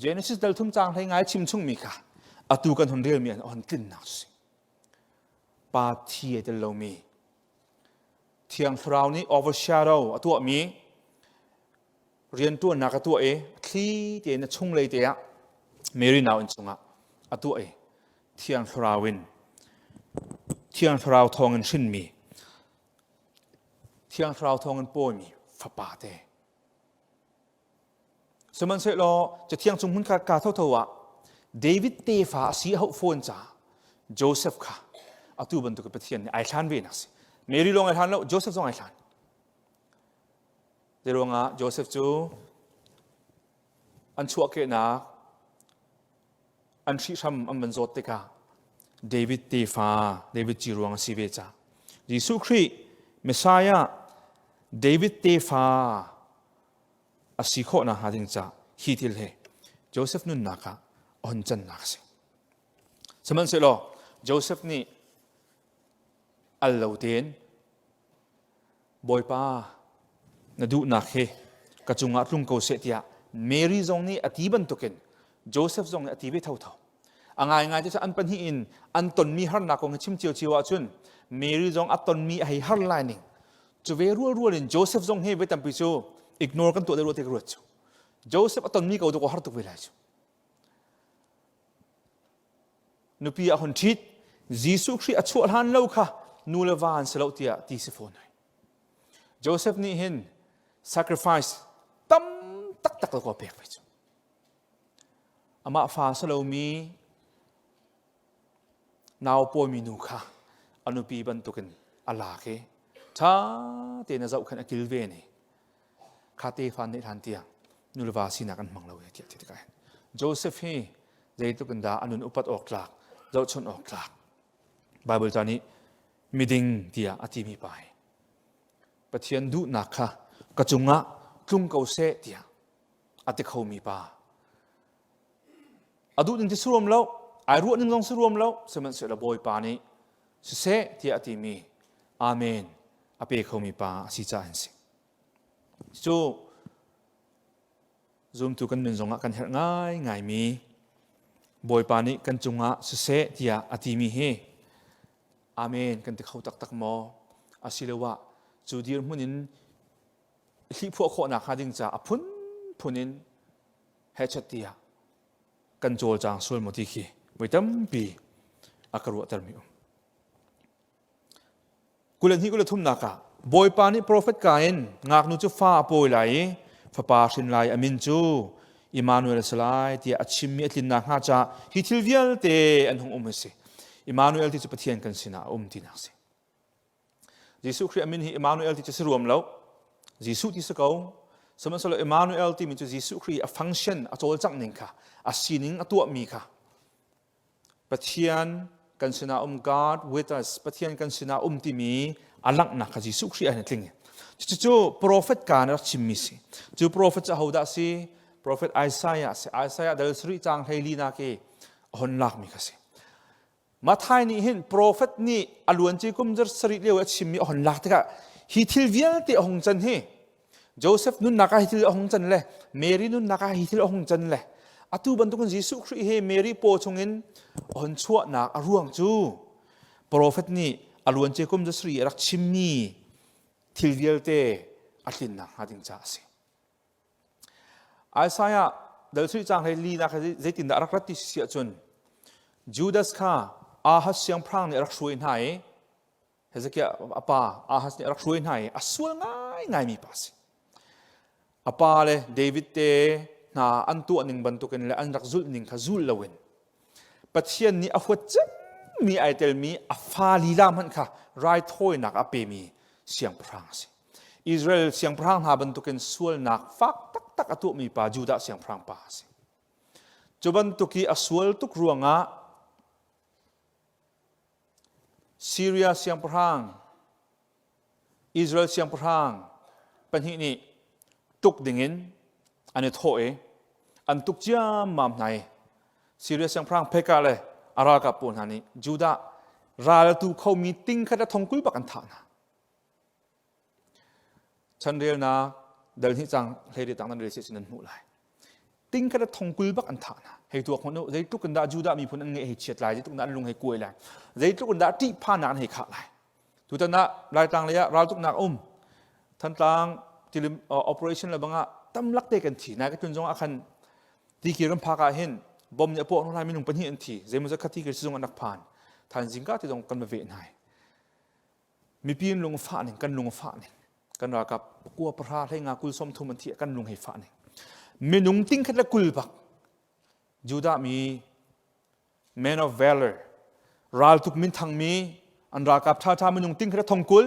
Genesis dal thum caang hlei ngai chim chungmi kha atu kan hun relmi an hon tlinnak si. Pa thi ai tel lomi Thiang Thlarau nih overshadow a tuahmi rianṭuannak a tuah i thli tein a chunglei te ah Mary nau inn chungah a tuah i Thiang Thlarau in Thiang Thlarau thawngin hrinmi Thiang Thlarau thawngin pawimi fapa te Sihmanhsehlaw Cathiang chung hmunkhat ka thotho ah David tefa a si a hauh fawn caah Joseph kha atu bantuk Pathian nih ai hlan ve nak si. Mary lawng ai hlan lo, Joseph zong ai hlan. Zeiruangah Joseph cu an chuahkehnak an hrihhram an van zawt tikah David tefa David ci ruang a si ve caah Jesuh Khrih Messiah David tefa a si khawh nakhnga ding ca hi thil he Joseph nunnak ah a hun cannak a si. Sihmanhsehlaw Joseph nih al lo tein Bawipa na duhnak hi ka cungah tlung ko seh tiah Mary zong nih a ti bantukin Joseph zong nih a ti ve thotho. A ngaingai te cu an pahnih in an tonmi harnak kong hi chim ciocio ahcun Mary zong a tonmi a hei har lai ning cu ve rual rual in Joseph zong hi voi tampi cu ignore kan tuah deuh te ka ruat cu Joseph a tonmi ko dawk har tuk ve lai cu nupi a hun ṭhit Jesuh Khrih a chuah hlan lo kha nu le va an si lo tiah ti si fawn hai Joseph nih hin sacrifice tam taktak lo ko pek ve cu Amah fa si lomi nau pawimi nu kha a nupi bantukin a lak i ṭha tein a zohkhenh a kilven i kha tefa neih hlan tiang nuleva sinak an hmang lo e tiah ti tikah hin Joseph hi zeitluk in dah a nun upat awk tlak zohchunh awk tlak Bible ca nih miding tiah a timi pa hi Pathian duhnak kha ka cungah tlung ko seh tiah a ti khomi pa a duh ning ti si ruam lo ai ruah ning zong si ruam lo sihmanhsehlaw bawipa nih siseh tiah a timi amen a pe khomi pa a si caah an si cu zumtu kan nun zongah kan herh ngai ngaimi bawipa nih kan cungah siseh tiah a timi hi amen kan ti kho taktak maw asiloah cu dirhmun in hlihphuah khawhnak hnga ding caah a phunphun in hechet tiah kan cawlcang sual maw ti khi voi tampi a ka ruahtermi um. 22 23nak ah Bawipa nih profet ka in ngaknu cu fa a pawi lai i fapa hrin lai a min cu Immanuel a si lai tiah a chimmi a tlinnak hnga caah hi thil vialte an hung um a si. Immanuel ti cu Pathian kan sinah a um tinak a si. Jesuh Khrih a min hi Emmanuel ti cu si ruam lo. Jesuh ti si ko. Sihmanhsehlaw Emmanuel timi cu Jesuh Khrih a function, a cawlcangh ning kha, a sining a tuahmi kha Pathian kan sinah um God with us Pathian kan sinah um timi a langhnak kha Jesuh Khrih ah a tling. Cucu prophet ka rak chimmi si. Cu prophet cu ahodah si? Prophet Isaiah si. Isaiah dal sarih caang 14 nak i a hon lakmi kha si. Matthai nih hin profet nih a luanci kum zarh sarih lio a chimmi a hon lak tikah hi thil vialte a hung can hi Joseph nunnak ah hi thil a hung can le Mary nunnak ah hi thil a hung can le Atu bantukin Jesuh Khrih hi Mary paw chungin a hun chuahnak a ruang cu profet nih a luancia kum zasarih a rak chimmi thil vialte a tlinnak hnga ding caah a si. Isaiah dal sui cang hlei li nak zeitindah a rak rat ti si ahcun Judas kha Ahaz siangpahrang nih a rak hruai hna i Hezekiah a pa Ahaz nih a rak hruai hna i a sual ngaingaimi pa a si. A pa le David te hna an tuah ning bantukin le an rak zulh ning kha zul loin Pathian nih a huat cemmi ai telmi a fa lila hmanh kha raithawinak a pemi siangpahrang a si. Israel siangpahrang hna bantukin sualnak fak taktak a tuahmi pa Judah siangpahrang pa a si. Cu bantuk i a sual tuk ruangah Syria siangpahrang, Israel siangpahrang pahnih nih tuk dingin an i thawh i an tuk ciammam hna i Syria siangpahrang Pekah le a ralkap pawl hna nih Judah raltu khomi ting khat le thongkul bak an thah hna. Chanrelnak dal hnih cang hlei tang nan rel si nan hmuh lai. Ting khat thongkul bak an thah hna. Hei tuak hmanh u, zeitluk in dah Judah miphun an ngeih hei chiat lai, zeitluk in dah an lung hei kuai lai, zeitluk in dah ṭihphannak an hei khah lai. Tutan ah Laitlang lei ah raltuknak um. Thantlang tilim operation le bangah tamlak te kan thi. Nai ka tlun zong ah khan tikir kan phak ah hin bom nih a puak lai minung pahnih an thi. Zeimawzat kha tikir sizung an rak phan. Thanzing ka ti zong kan va veh hna. Mipi in lung fah ning kan lung fah ning kan ralkap pakua pahra hlei nga kul som thum an thi kan lung hei fah ning minung ting khat le kul bak Judah mi man of valor raltuk minthang mi an ralkap tha tha minung ting khat le thong kul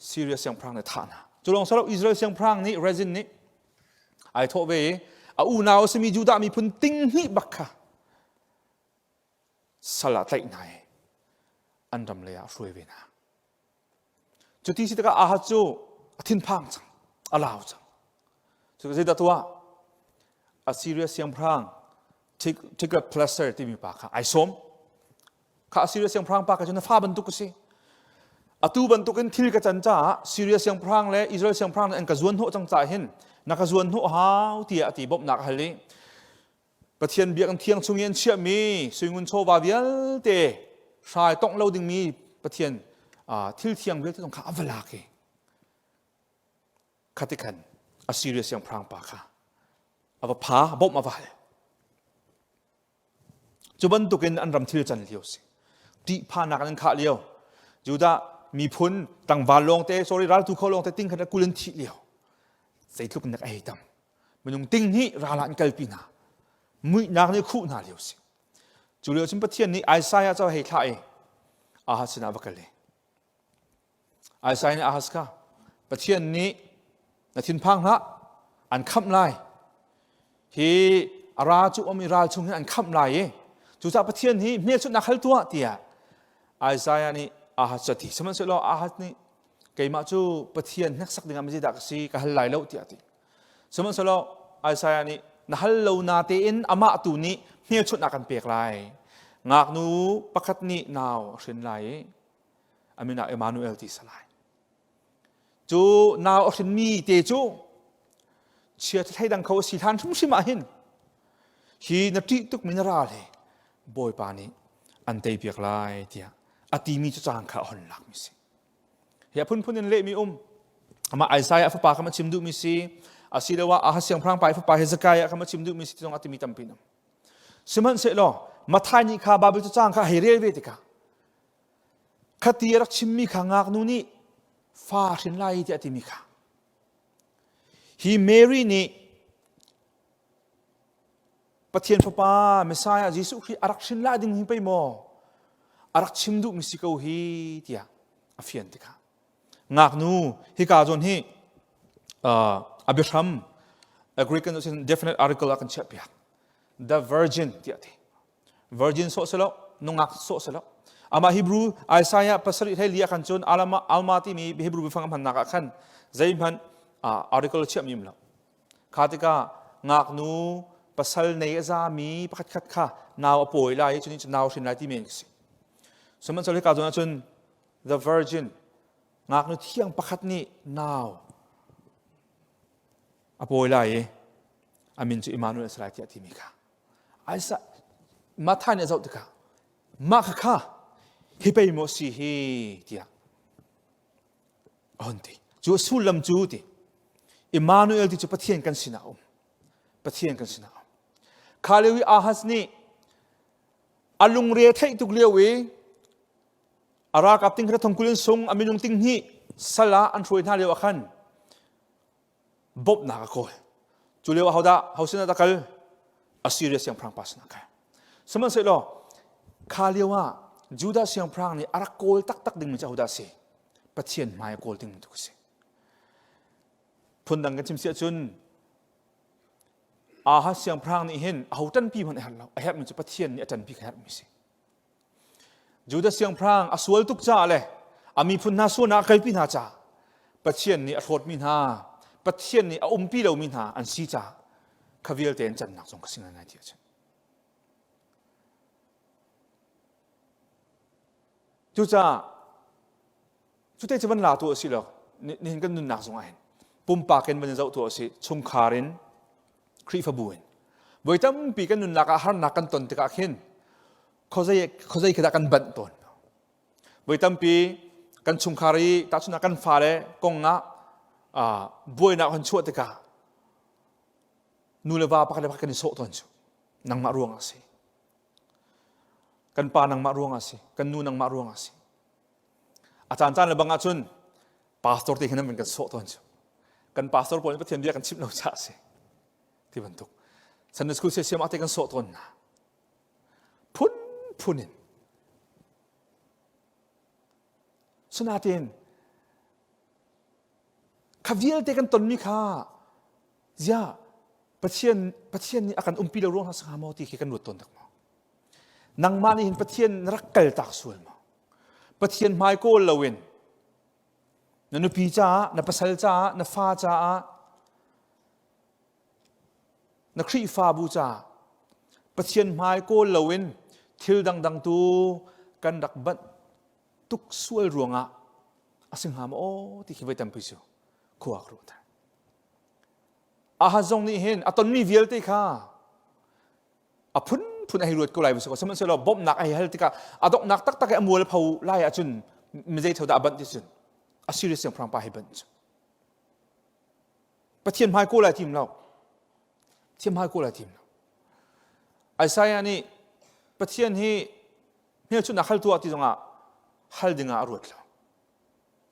Syria siangpahrang nih thah hna cu lawng salo Israel siangpahrang nih Rezin nih ai thawh ve i a unau a simi Judah miphun ting hnih bak kha sal ah tlaih hna i an ram lei ah hruai ve hna. Cuti si tikah Ahaz cu a thinphang cang, a lau cang. Cu zeidah tuah? Assyria siangpahrang Tiglath-Pileser timi pa kha ai sawm. Kha Assyria siangpahrang pa kha cu na fa bantuk ka si. Atu bantukin thil ka can caah Syria siangpahrang le Israel siangpahrang nih an ka zuan hnawh cang caah hin na ka zuan hnawh hau tiah a ti bawmhnak a hal i Pathian biakinn thiang chung i an chiahmi suingun chawva vialte hrai tongh lo dingmi Pathian thil thiang vialte zong kha a va lak i khati khan Assyria siangpahrang pa kha a va pha bawmh a va hal. Cu bantukin an ram thil can lio si. Ṭihphannak an khah lio. Judah miphun tlangval lawngte sorry raltu kho lawngte ting khat kul in thih lio. Zeitluk nak a hei tam. Minung ting nih ral ah an kalpi hna. Muihnak nih khuh hna lio si. Cu lio cun Pathian nih Isaiah cu a hei thlah i Ahaz sinah va kal i Isaiah nih Ahaz kha Pathian nih na thinphang hlah an khamh lai hi a ra cu um i ral chung hin an khamh lai i cucaah Pathian hi hmelchunhnak hal tuah tiah Isaiah nih Ahaz cu a ti sihmanhsehlaw Ahaz nih keimah cu Pathian hneksak dingah zeidah ka si ka hal lai lo tiah a ti Sihmanhsehlaw Isaiah nih na hal lo na tein amah tu nih hmelchunhnak kan pek lai. Ngaknu pakhat nih nau a hrin lai i a min ah Emmanuel ti sa lai. Cu nau a hrinmi te cu chia thleidang kho a si hlan hrimhrim ah hin hi na ṭih tukmi na ral hi Bawipa nih an teipiak lai tiah a timi cu caan kha a hon lakmi si. Hi a phunphun in lehmi um. Amah Isaiah fapa kha ma chim duhmi si, asiloah Ahaz siangpahrang pa i fapa Hezekiah kha ma chim duhmi si ti zong a timi tampi um. Sihmanhsehlaw Matthai nih kha Baibal cacang kha hei rel ve tikah khati a rak chimmi kha ngaknu nih fa hrin lai tiah a timi kha hi Mary nih Pathian Fapa Messiah Jesuh Khrih a rak hrin la ding hi pei maw a rak chim duhmi si ko hi tiah a fian tikah ngaknu hika zawn hi a biahram a Greek in definite article ah kan chiah piak the virgin tiah ti virgin sawh silo nungak sawh silo amah Hebrew Isaiah pasarih hlei li ah khan cun alama alma timi Hebrew biafang a hmannak ah khan zeihmanh article chiahmi um lo Kha tikah ngaknu pasal nei a zami pakhatkhat kha nau a pawi lai i cunih cun nau a hrin lai ti men khi si. Sihmanhsehlaw hika zawn ahcun the virgin ngaknu thiang pakhat nih nau a pawi lai i. A min cu Immanuel a si lai tiah timi kha. Isaiah Matthai nih a zoh tikah mah kha kha hi pei maw si hi tiah a hun ti. Cu a sullam cu ti Immanuel ti cu Pathian kan sinah a um. Pathian kan sinah a um. Kha lio i Ahaz nih a lungre theih tuk lio i a ralkap ting kha thongkul in sung a minung ting hnih sal ah an hruai hna lio ah khan bawmhnak a kawl. Cu lio ah hodah ho sinah dah kal? Assyria siangpahrang pa sinah kal. Sihmanhsehlaw kha lio ah Judah siangpahrang nih a rak kawl taktak dingmi cu ahodah a si? Pathian hmai a kawl dingmi tu a si. Phundang kan chim si ahcun Ahaz siangpahrang nih hin aho ṭanpi hmanh a herh lo. A herhmi cu Pathian nih a ṭanpi kha herhmi a si. Judah siangpahrang a sual tuk caah le a miphun hna sualnak a kalpi hna caah Pathian nih a hlawtmi hna, Pathian nih a umpi lomi hna an si caah kha vialte an cannak zong ka si ngaingai ti a chim. Cucaah cute cu van la tu a si lo nihin kan nunnak zong ah hin pumpak in van in zoh tu a si chungkhar in Khrihfabu in voi tampi kan nunnak ah harnak kan ton tikah khin khuazei khuazei khi dah kan banh tawn voi tampi kan chungkhar i tahchunhnak kan fale kong ah buainak hon chuah tikah nu le va pakhat le pakhat kan i sawh tawn cu nangmah ruang ah si kan pa nangmah ruang ah si kan nu nangmah ruang ah si A caancaan le bang ahcun pastor te hin an kan sawh tawn cu. Kan pastor pawl nih Pathian bia kan chimh lo caah a si. Ti bantuk. Sunday school siasiam ah te kan sawh tawn hna. Phun phun in. Sinain kha vialte kan tonmi kha zia Pathian Pathian nih a kan umpi lo ruang hna sangha maw ti khi kan ruat tawn dak maw? Nangmah nih hin Pathian na rak kal tak sual maw? Pathian hmai kawl loin na nupi caah, na pasal caah, na fa caah, na Khrihfabu caah Pathian hmai kawl loin thil dangdang tu kan rak banh tuk sual ruangah a si hnga maw aw ti khi voi tampi cu khua ka ruah Ahaz zong nih hin a tonmi vialte kha a phunphun a hei ruat ko lai sihmanhsehlaw sihmanhsehlaw bawmhnak a hei hal tikah a donghnak taktak i a mual pho lai ahcun mizei ṭho dah a banh ti cun Assyria siangpahrang pa hei banh cu Pathian hmai kawl ai tim lo Pathian hmai kawl ai tim lo Isaiah nih Pathian hi hmelchunhnak hal tuah ti zongah hal dingah a ruat lo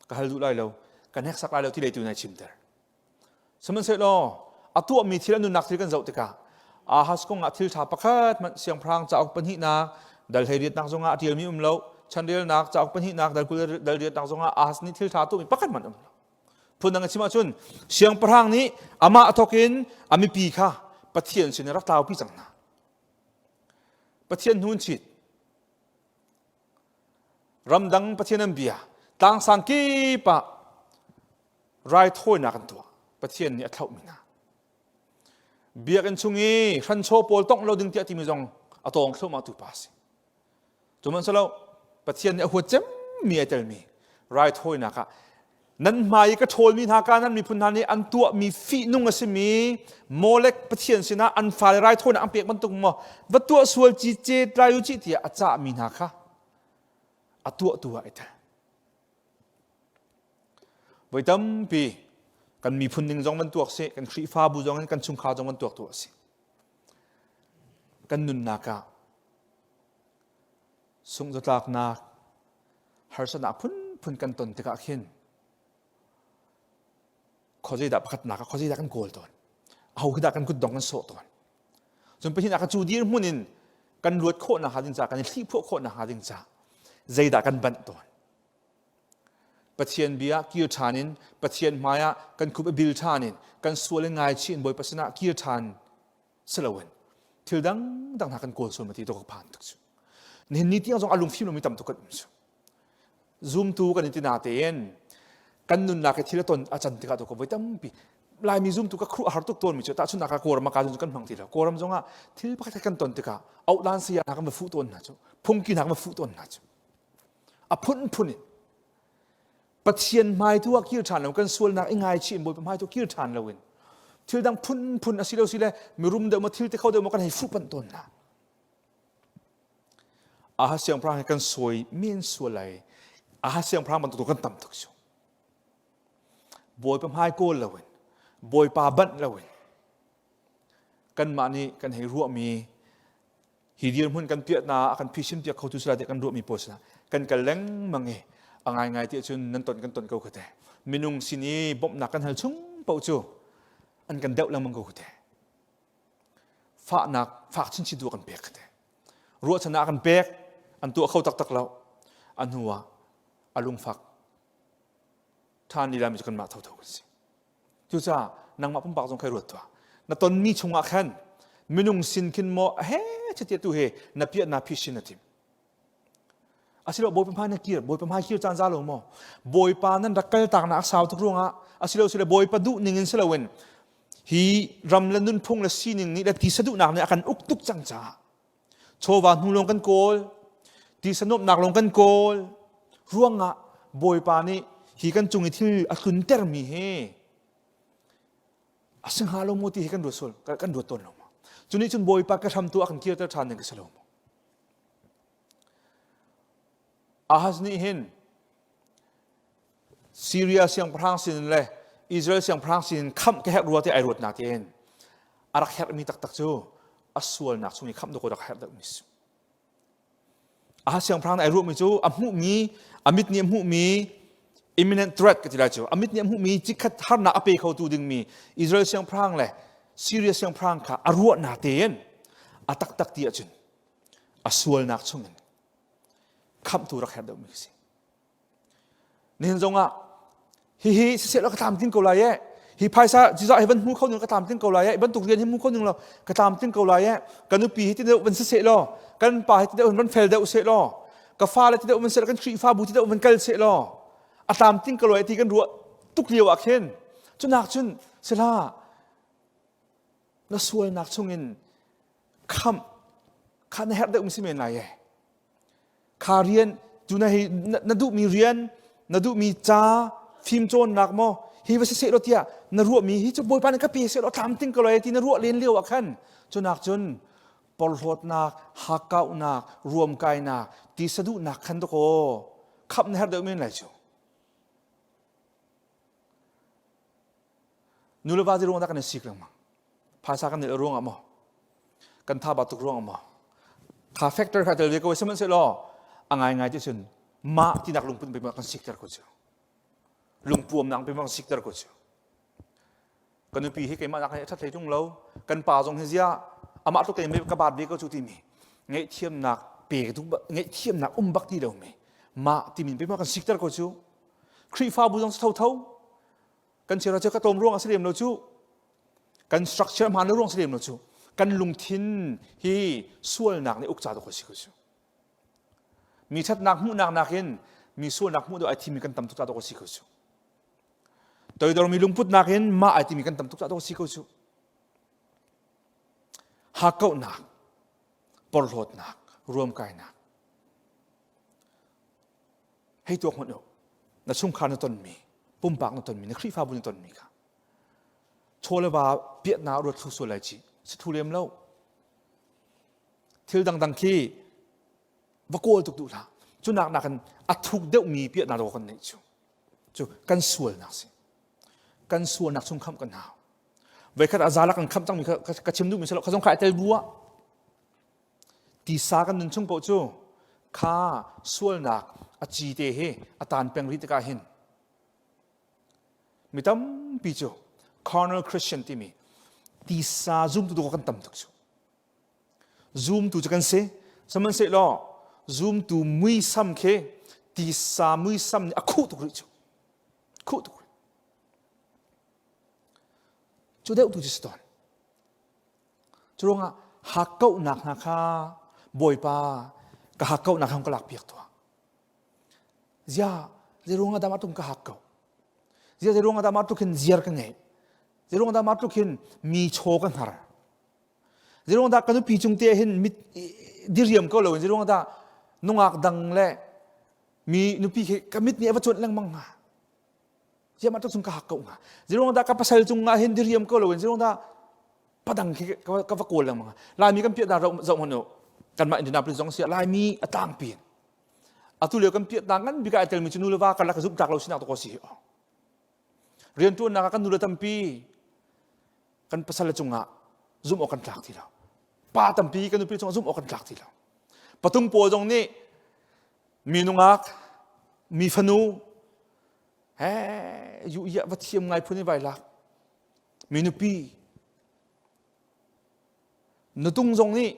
ka hal duh lai lo ka hneksak lai lo ti lei tu nai chimter Sihmanhsehlaw a tuahmi thil a nunnak thil kan zoh tikah Ahaz kong ah thil ṭha pakhat hmanh siangpahrang cauk pahnihnak dal hleiriatnak zongah a ṭialmi um lo chanrelnak cauk pahnihnak dal 20 dal riatnak zongah Ahaz nih thil ṭha tuahmi pakhat hmanh um lo. Phundang a chim ahcun siangpahrang nih amah thawk in a mipi kha Pathian sin rak tlaupi cang hna. Pathian hnun chit ramdang Pathian an bia tlangsang kip ah raithawinak an tuah Pathian nih a thlauhmi hna biakinn chung i hranchaw pawl tongh lo ding tiah timi zong a tawng thluahmah tu pa si Cuhmanhsehlaw Pathian nih a huat cemmi ai telmi raithawinak ah nan hmai i ka ṭhawlmi hna Kanaan miphun hna nih an tuahmi fihnung a simi Molek pathian sinah an fale raithawinak an pek bantuk maw va tuah sual ci ce tlai u cih tiah a cahmi hna kha a tuahtu ah ai tel. Voi tampi kan miphun ning zong van tuak si, kan Khrihfabu zong in kan chungkhar zong van tuak tu a si. Kan nunnak ah sungzatlaknak harsatnak phunphun kan ton tikah khin khuazei dah pakhatnak ah khuazei dah kan kawl tawn aho khi dah kan kutdong kan sawh tawn cun Pathian ah ka cu dirhmun in kan luat khawh nakhnga ding caah kan i hlihphuah khawh nakhnga ding caah zeidah kan banh tawn Pathian bia kir ṭhan in Pathian hmai ah kan khup i bil ṭhan in kan sual in ngaichih in Bawipa sinah kir ṭhan si loin thil dangdang hna kan kawl sual ma ti to ka phan tuk cu nihin ni tiang zong a lungfim lomi tam tuk kan um cu zumtu kan in ti na tein kan nunnak i thil a ton a can tikah to ka voi tampi laimi zumtu ka khruh a har tuk tawn mi cu tahchunhnak ah kawlram ah ka kan hmang ti lo kawlram zong ah thil pakhat kan ton tikah auhlan saya hna kan va fuh tawn hna cu phungki hna kan va fuh tawn hna cu a phunphun in Pathian hmai tu ah kir ṭhan lo kan sualnak i ngaichih in Bawipa hmai tu kir ṭhan loin. Thil dang phunphun a si lo si le mirum deuh maw thil ti kho deuh maw kan hei fuh panh tawn hna. Ahaz siangpahrang hi kan sawi men sual lai. Ahaz siangpahrang bantuk kan tam tuk cu. Bawipa hmai kawl loin, Bawipa banh loin kanmah nih kan hei ruahmi hi dirhmun kan piahna a kan phisin piak khotu sila tiah kan ruahmi pawl sinah kan kal lengmang i a ngaingai ti ahcun nan ton kan ton ko khate minung sin i bawmhnak kan hal chung paoh cu an kan deuh lengmang ko khate fahnak fak chinchin tu kan pek khate ruahchannak kan pek an tuah kho taktak lo a hnu ah a lungfak ṭhan lila mi cu kanmah thotho kan si Cucaah nangmah pumpak zong khai ruat tuah. Na tonmi chungah khan minung sin khin maw he chitia tu he na piah na phi sin na tim. Asilo Bawipa hmai na kir, Bawipa hmai kir caan za lo maw? Bawipa nan rak kal tak nak sau tuk ruangah asilo sile Bawipa duh ning in siloin hi ram le nunphung le sining nih le tisa duhnak nih a kan uk tuk cang caah chawva hnu lawng kan kawl tisa nuamhnak lawng kan kawl ruangah bawipa nih hi kan cung i thil a tluntermi hi a si hnga lo maw ti hi kan ruat sual kan ruat tawn lo maw cu nih cun bawipa ka hram tu a kan kirter ṭhan ding ka si lo maw Ahaz nih hin Syria siangpahrang sin le Israel siangpahrang sin khamh ka herh rua ti ai ruat na tiin a rak herhmi taktak cu a sualnak chung i khamh dawk rak herh deuhmi si. A siangpahrang ai ruahmi cu a hmuhmi a mit nih a hmuhmi imminent threat ka ti lai cu a mit nih a hmuhmi cikhat harnak a pe khotu dingmi Israel siangpahrang le Syria siangpahrang kha a ruahnak tein a taktak ti ahcun a sualnak chungin khamhtu rak herh deuhmi si. Nihin zongah hihi siseh law ka tlamtling ko lai ee. Hi phaisa cizah hi van hmu kho ning ka tlamtling ko lai ee. Bantuk rian hi hmu kho ning law ka tlamtling ko lai ee. Ka nupi hi ti deuh van siseh law kan pa hi ti deuh van fel deuh seh law ka fale ti deuh van seh law kan Khrihfabu ti deuh van kal seh law a tlamtling ko lai ti kan ruah tuk lio ah khin cunak cun sila na sualnak chungin khamh kha na herh deuh mi si men lai ee. Kha rian cu na hei na duhmi rian na duhmi ca fimcawnnak maw hi va si seh law tiah na ruahmi hi cu Bawipa nih ka pe seh law tlamtling ko lai ti na ruah len lio ah khan cunak cun porhlawtnak hakkauhnak ruamkainak ti saduhnak khan dakaw khamh na herh deuh men lai cu nu le va ti ruang dah kan i sik lengmang phaisa kan neih ruangah maw kan tha ba tuk ruangah maw kha factor kha tel ve ko sihmanhsehlaw a ngaingai ti cun mah tinak lungput pe kan sikter ko cu lungpuamnak pe kan sikter ko cu ka nupi hi keimah nak hi a ṭhat hlei ṭung lo kan pa zong hi zia amah tluk tein ka baat ve ko cu timi ngaihthiamnak pe ngaihthiamnak um bak ti lomi mah timi pe kan sikter ko cu Khrihfabu zong thotho kan chira cu ka tlawm ruang a si lem lo cu kan structure hmaan lo ruang si lem lo cu kan lungthin hi sualnak nih uk ca dawh a si ko cu mi ṭhatnak hmuhnak nakin mi sualnak hmuh dawh ai thimi kan tam tuk ca dawh a si ko cu toidormi lungput nakin mah ai timi kan tam tuk ca dawh a si ko cu hakkauhnak porhlawtnak ruamkainak Hei tuak hmanh u. Na chungkhar na tonmi, pumpak na tonmi, na Khrihfabu na tonmi kha chaw le va piatna ruat thlu sual lai ci si thu lem lo. Thil dangdang khi va kawl tuk duh hlah. Cunak nakin a thuk deuhmi piahna dawh kan neih cu. Cu kan sualnak si. Kan sualnak chung khamh kan hau. Voikhat a zalak kan khamh cangmi ka chim duhmi si lo. Kha zong kha ai tel bu ah Tisa kan nun chung paoh cu kha sualnak a ci te hi a tan peng rih tikah hin mi tampi cu carnal Christian timi tisa zumtu tu kan tam tuk cu. Zumtu cu kan si. Sihmanhsehlaw zumtu muisam khi tisa muisam nih a khuh tuk rih cu. Khuh tuk rih. Cu deuh tu cu si tawn. Curuangah hakkauhnak hna kha Bawipa ka hakkauhnak hong ka lakpiak tuah. Zia zeiruangah dah mah tluk ka hakkauh? Zia zeiruangah dah mah tluk hin ziar ka ngeih? Zeiruangah dah mah tluk hin mi chaw ka hngar? Zeiruangah dah ka nupi cung te hin mit diriam ko loin zeiruangah dah nungak dang le mi nupi khi ka mit nih a va cuanh lengmang hnga? Ziah mah tluk cun ka hak ko hnga? Zeiruang dah ka pasal cung ah hin diriam ko loin zeiruang dah padang khi ka va kawl lengmang. Laimi kan piah zoh zoh hmanh u. Kanmah Indianapolis zong si Laimi a tlangpi. Atu lio kan piah ta ngan bik ah ai telmi cu nu le va karlak zumh tlak lo sinak to ko si hi. Riantuannak ah kan nu le tampi kan pasal le cungah zumh awk kan tlak ti lo. Pa tampi kan nupi cungah zumh awk kan tlak ti lo. Patung pawl zong nih mi nungak, mi fanu, he yu ia va thiam ngai phun i vai lak. Mi nupi, nutung zong nih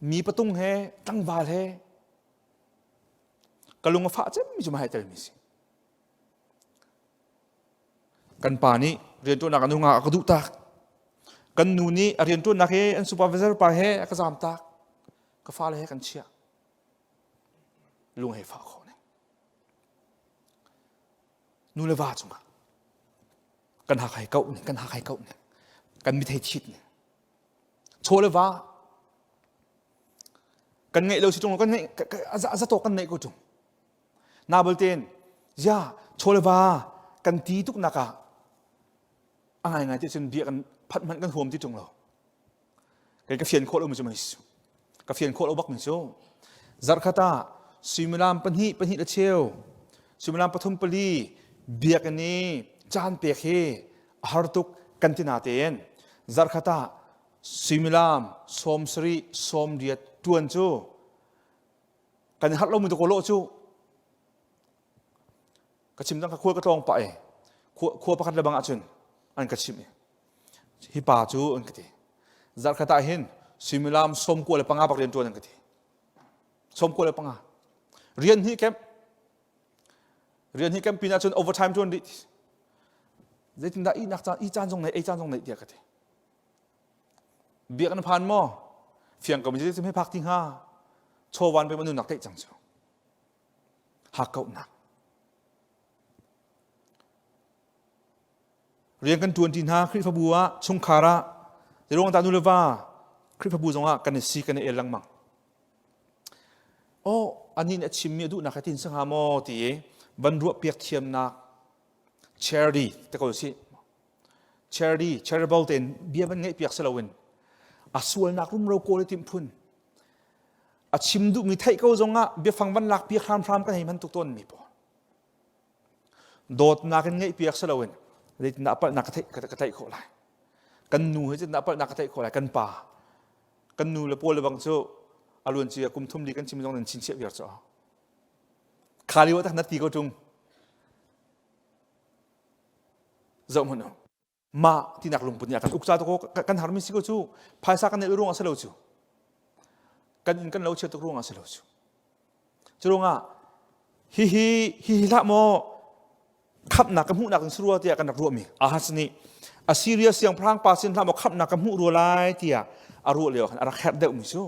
mi patung he tlangval he ka lung a fah cemmi cu mahai telmi si. Kan pa nih rianṭuannak a nungak a ka duh tak. Kan nu nih a rianṭuannak he an supervisor pa he a ka zam tak. Ka fale he kan chiah. Lung he fah khawh ning. Nu le va cungah kan hak hai kauh ning, kan hak hai kauh ning, kan mithei thit ning. Chaw le va kan ngeih lo si ṭung kan ngeih a zatawk kan neih ko ṭung. Na baltein zia chaw le va kan ti tuk nak ah a ngaingai ti cun bia kan phat hmanh kan huam ti ṭung lo. Kei ka fian khawh lo mi cu mei ka fian khawh lo bak mi cu zarhkhat ah suimilam pahnih pahnih le cheu suimilam pathum pali biakinn i caan pek hi a har tuk kan ti natein zarhkhat ah suimilam 70 sawmriat ṭuan cu kan i harh lomi dakaw lawh cu ka chim cang ka khua ka tlawng pah i khua pakhat le bang ahcun an ka chimh i hi pa cu an ka ti zarhkhat ah hin suimilam 95 bak rian ṭuan an ka ti 95 rian hnih kemh rian hnih kemh pin ahcun overtime ṭuan rih zeitindah ihnak caan i caan zong nei ei caan zong nei tiah ka ti Biak na phan maw? Fiang ko mi zeitin hei phak ti hnga? Chawvan pe nunnak teih cang cu. Hakkauhnak. Rian kan tuan ti hna Khrihfabu ah chungkhar ah zeiruang dah nu le va Khrihfabu zongah kan i si kan i el lengmang. Oh, anih nih a chimmi a duhnak he tin si hnga maw ti i van ruah piak thiamnak charity te ko si charity charitable tein bia van ngeih piak si loin a sualnak rumro kawl i timh phun a chim duhmi theih ko zongah biafang van lak piak hramhram kan hei hman tuk tawn mi pawl dawtnak in ngeih piak si loin zeitindah a palhnak ka theih ka theih khawh lai kan nu he zeitindah a palhnak ka theih khawh lai kan pa kan nu le pawl le bang cu a luan cia kum thum li kan chim zong nan chinchiah viar cu kha lio tak na ti ko tung Zoh hmanh u. Mah tinak lungput nih a kan uk ca tuk kan harmi si ko cu phaisa kan neih ruang ah si lo cu. Kan inn kan lo chia tuk ruang ah si lo cu. Cu ruangah hihi hihi hlah maw khamhnak ka hmuhnak in si rua tiah kan rak ruahmi Ahaz nih Assyria siangpahrang pa sin hlah maw khamhnak ka hmuh rua lai tiah a ruah lio khan a rak herh deuhmi cu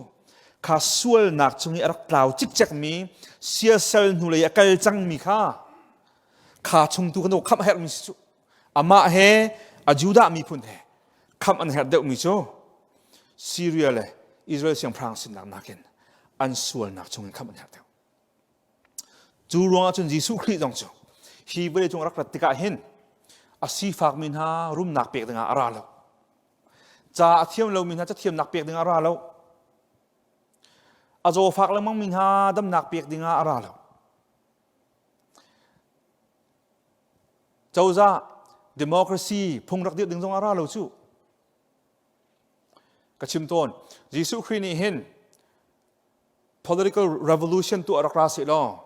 kha sualnak chung i a rak tlau cikcekmi siasal hnulei a kal cangmi kha Kha chung tu kan khamh a herhmi si cu amah he a Judah miphun he khamh an herh deuhmi cu Syria le Israel siangpahrang sinnak nakin an sualnak chungin khamh an herh deuh. Cu ruangah cun Jesuh Khrih zong cu hi vawlei cung rak rat tikah hin a sifakmi hna rumnak pek dingah a ra lo. Ca a thiam lomi hna cathiamnak pek dingah a ra lo. A zawfak lengmangmi hna damnak pek dingah a ra lo. Cozah democracy phung rak dirh ding zong a ra lo cu. Ka chim tawn, Jesuh Khrih nih hin political revolution tuah rak ra seh law,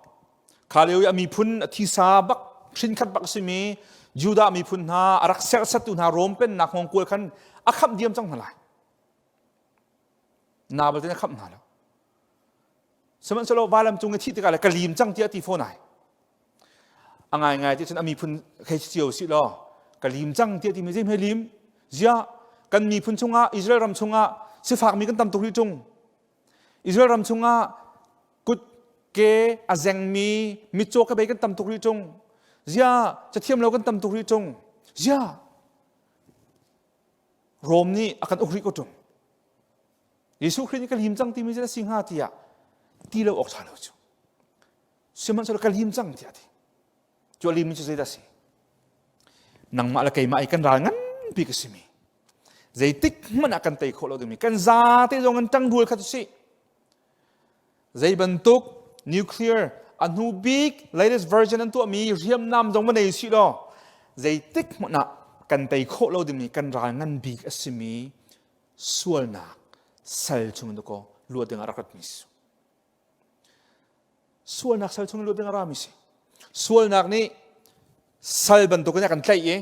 kha lio i a miphun a thisa bak hrinkhat bak a simi Judah miphun hna a rak serhsattu hna Rom pennak hngawngkual khan a khamh diam cang hna lai. Na balte a khamh hna lo. Sihmanhsehlaw vailam cung i thih tikah le ka lim cang tiah ti fawn ai. A ngaingai ti cun a miphun khei cio si law ka lim cang tiah timi zei hme lim ziah kan miphun chungah Israel ram chungah sifakmi kan tam tuk rih ṭung. Israel ram chungah kut ke a zengmi mitcaw ka bei kan tam tuk rih ṭung. Ziah cathiam lo kan tam tuk rih ṭung. Ziah Rom nih a kan uk rih ko ṭung. Jesuh Khrih nih ka lim cang timi cu a si hnga tiah ti lo awk ṭha lo cu. Sihmanhsehlaw ka lim cang tiah a ti. Cu a limmi cu zeidah a si? Nangmah le keimah i kan ral nganpi ka simi. Zeitik hmanh ah kan tei khawh lo dingmi kan zate zong in ṭangrual kha tu si. Zei bantuk nuclear a hnu bik latest version an tuahmi hriamnam zong va nei sih law zeitik hmanh ah kan tei khawh lo dingmi kan ral ngan bik a simi sualnak sal chung in kaw luat ding ah rak ratmi si. Sualnak sal chung in luat ding a rami si. Sualnak nih sal bantukin a kan tlaih i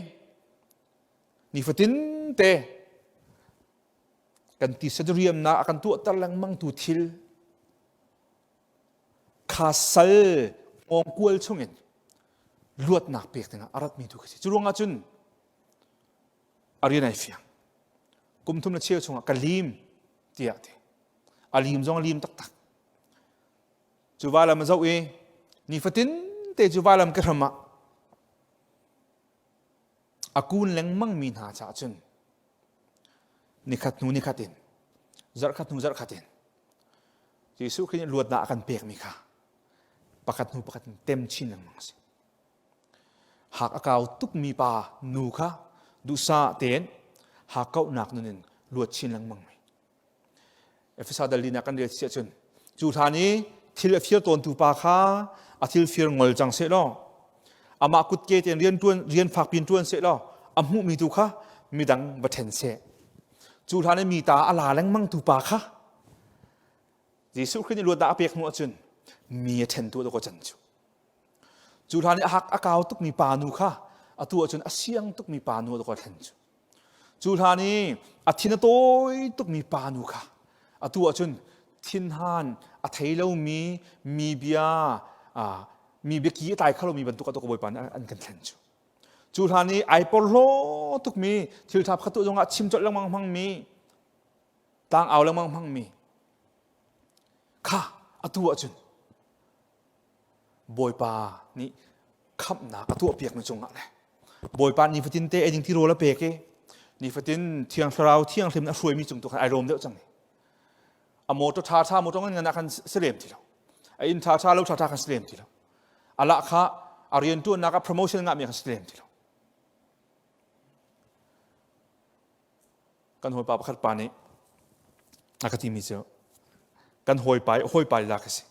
nifatin te kan tisa diriamnak a kan tuahter lengmang tu thil kha sal hngawngkual chungin luatnak pek dingah a ratmi tu khi si. Cu ruangah cun a rian ai fiang. Kum thum le cheu chungah ka lim tiah ti. A lim zong a lim taktak. Cu valam a zoh i nifatin te cu valam ka hram ah a kun lengmang mi hna caah cun nikhat hnu nikhat in zarhkhat hnu zarhkhat in Jesuh Khrih nih luatnak a kan pekmi kha pakhat hnu pakhat in tem chin lengmang a si. Hak a kau tukmi pa nu kha duhsah tein hakkauhnak nun in luat chin lengmang mi. Efesa dal linak kan rel si ahcun cu hlan i thil a fir tawntu pa kha a thil fir ngol cang seh law amah kutke tein rian ṭuan rian fakpi in ṭuan seh law a hmuhmi tu kha midang va ṭhen seh. Cu hlan i mi ta a la lengmang tu pa kha Jesuh Khrih nih luatnak a pek hnu ahcun mi a ṭhentu a can cu. Cu hlan i a hak a kau tukmi pa nu kha atu ahcun a siang tukmi pa nu a thlen cu. Cu hlan i a thin a tawi tukmi pa nu kha atu ahcun thinhan a thei lomi mi bia mi biaki a tlai kho lomi bantuk a Bawipa nih an kan thlen cu. Cu hlan i ai porhlaw tukmi thil ṭha pakhat tuah zongah chim colh lengmang hmangmi tlang au lengmang hmangmi kha atu ahcun Bawipa nih khamhnak a tuahpiakmi cungah le Bawipa nifatin te eiding tirawl a pek i nifatin Thiang Thlarau thianghlim a hruaimi cung tu khan ai lawm deuh cang. A motor ṭha ṭha motor ngan ngan ah khan si lem ti lo. A inn ṭha ṭha lo ṭha ṭha khan si lem ti lo. A lah kha a rianṭuannak ah promotion ngahmi khan si lem ti lo. Kan hawipa pakhat pa nih a ka timi cu kan hawipa i hawipa lila ka si.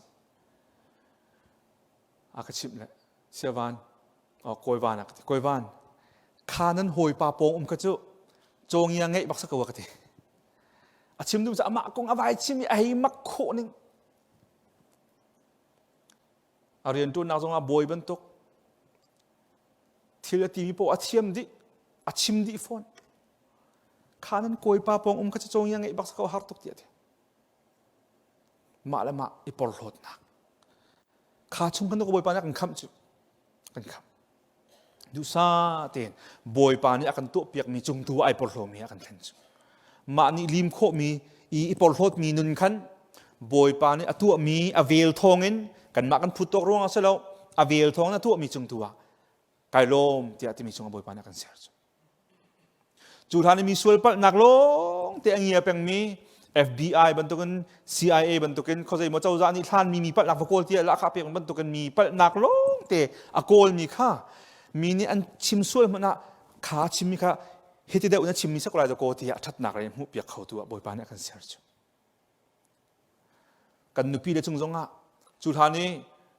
A ka chimh le siavan oh kawivan a ka ti kawivan kha nan hawipa pawng um kha cu cawngia ngeih bak sa ko a ka ti. A chim duh cu amah kong a vai chim i a hei mak khawh ning. A rianṭuannak zongah bawi bantuk thil a timi paoh a thiam dih a chim dih fawn kha nan kawipa pawng um kha cu ngeih bak ko har tuk tiah ti mah le mah i porhlawtnak kha chung kan bawipa nih a kan khamh cu kan khamh duhsah tein bawipa nih a kan tuahpiakmi cung tu ai porhlawmi a kan thlen cu mah nih lim khawhmi i i porhlawtmi nun khan bawipa nih a tuahmi a vel thawngin kanmah kan phut tawk ruangah si lo a vel thawngin a tuahmi cung tu ah kai lawm tiah timi cungah bawipa nih a kan ser cu Cu hlan i mi sual palhnak lawng te a ngia pengmi FBI bantukin CIA bantukin khuazei maw cozah nih hlanmi mi palhnak va kawl tiah lahkhah pek bantukin mi palhnak lawng te a kawlmi kha mi nih an chim sual hmanh ah kha chimmi kha hiti deuh na chimmi sak lai kaw tiah ṭhatnak in hmuhpiak khotu ah Bawipa nih a kan ser cu. Kan nupi le cung zongah cu hlan i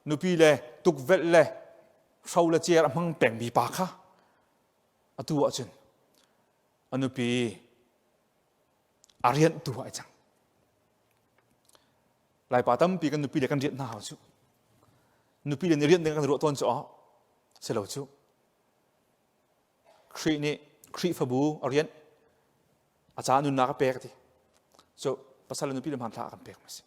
nupi le tukvelh le hro le cer a hmang pengmi pa kha Atu ahcun a nupi a rianh tu ai cang. Laipa tampi kan nupi le kan rianh hna hau cu. Nupi le nih rianh ding kan ruah tawn cu ah si lo cu. Khrih nih Khrihfabu a rianh a ca nunnak a pek ti. Cu pasal le nupi le hmanthlak a kan pek ma si.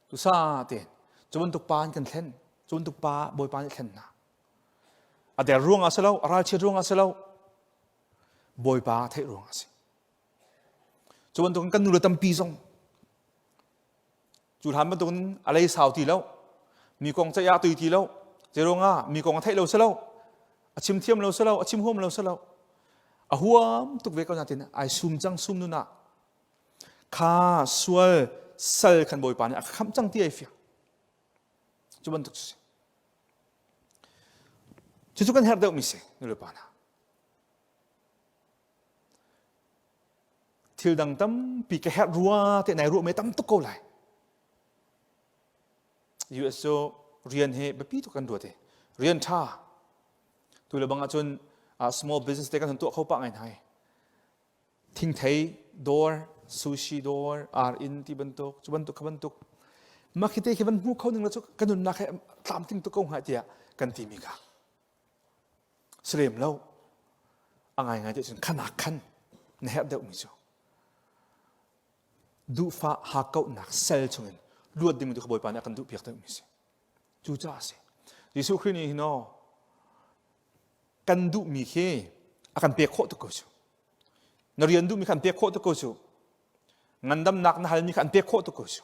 Tusa tein cu bantuk pa in kan thlen, cu bantuk pa Bawipa nih thlen hna. A der ruangah si lo, a ralchiat ruangah si lo, Bawipa theih ruangah a si. Cu bantukin kan nule tampi zong cu hlan bantukin a lei sau ti lo, mi kong ceih ah tui ti lo, zeiruangah mi kong a theih lo si lo, a chim thiam lo si lo, a chim huam lo si lo, a huam tuk ve ko natin ai sum cang sum nun ah kha sual sal khan Bawipa nih a khamh cang ti ai fiang. Cu bantuk cu si. Cucu kan herh deuhmi si nulepa hna. Thil dang tampi ka herh rua te nai ruah me tam tuk ko lai. US cu rian hi biapi tuk kan ruat i rian ṭha tu le bang ahcun small business te kan hun tuah kho pah ngai hna i thingthei dawr sushi dawr ar inn ti bantuk cu bantuk kha bantuk mah khi te khi van hmu kho ning la cu ka nunnak he tlamtling tuk ko hnga tiah kan timi kha silem lo a ngaingai te cun khanak khan na herh deuhmi cu duhfah hakkauhnak sel chungin luat ding tu kha Bawipa nih a kan duhpiak deuhmi si. Cucaah a si. Jesuh Khrih nih hin aw kan duhmi khi a kan pek khawh tuk ko cu. Na rian duhmi kha an pek khawh tuk ko cu. Ngandamnak na halmi kha an pek khawh tuk ko cu.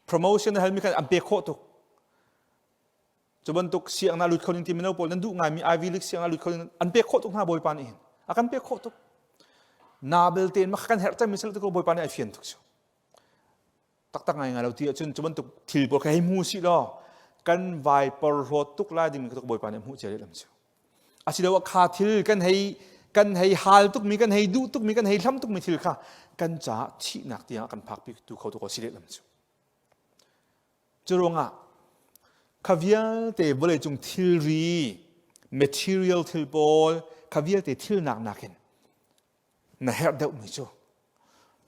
Promotion na halmi kha an pek khawh tuk. Cu bantuk sianginn ah lut kho ding ti mino pawl nan duh ngaimi Ivy League sianginn ah lut kho ding an pek khawh tuk hna Bawipa nih hin. A kan pek khawh tuk. Na belte in kan herh cemmi sal tuk Bawipa nih ai fian tuk cu. Taktak ngai ngai lo ti ahcun cu bantuk thil pawl kha hei hmu sih law kan vai porhlawt tuk lai ding ka Bawipa nih hmuh cia lehlam cu. Asiloah kha thil kan hei kan hei hal tukmi kan hei duh tukmi kan hei hlam tukmi thil kha kan caah thihnak tiang a kan phakpi tu kho tu ko si lehlam cu. Curuangah kha vialte vawleicung thilri, material thil pawl, kha vialte thilnak nakin na herh deuhmi cu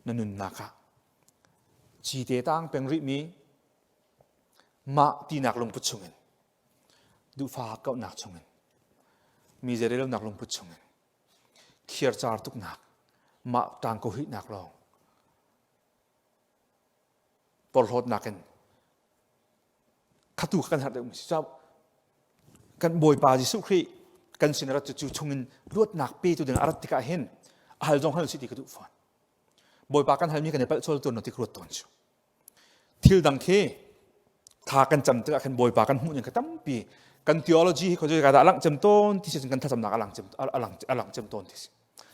na nunnak ah cite tang peng rihmi mah tinak lungput chungin duhfa kauhnak chungin mi zeirelonak lungput chungin khiarcar tuknak mah tang ko hihnak lawng porhlawtnak in khatu kan herh deuhmi si kan Bawipa Jesuh Khrih kan sin rat cu chungin luatnak petu ding a rat tikah hin a hal zong hal si ti ka duh fawn Bawipa kan halmi kan i palh sual tawn no ti ka ruat tawn cu thil dang khi tha kan cam tikah khan Bawipa kan hmuh ning kha tampi kan theology hi khoi ka dah lang cem tawn ti si kan thlacamnak a lang cem a lang a lang cem tawn ti si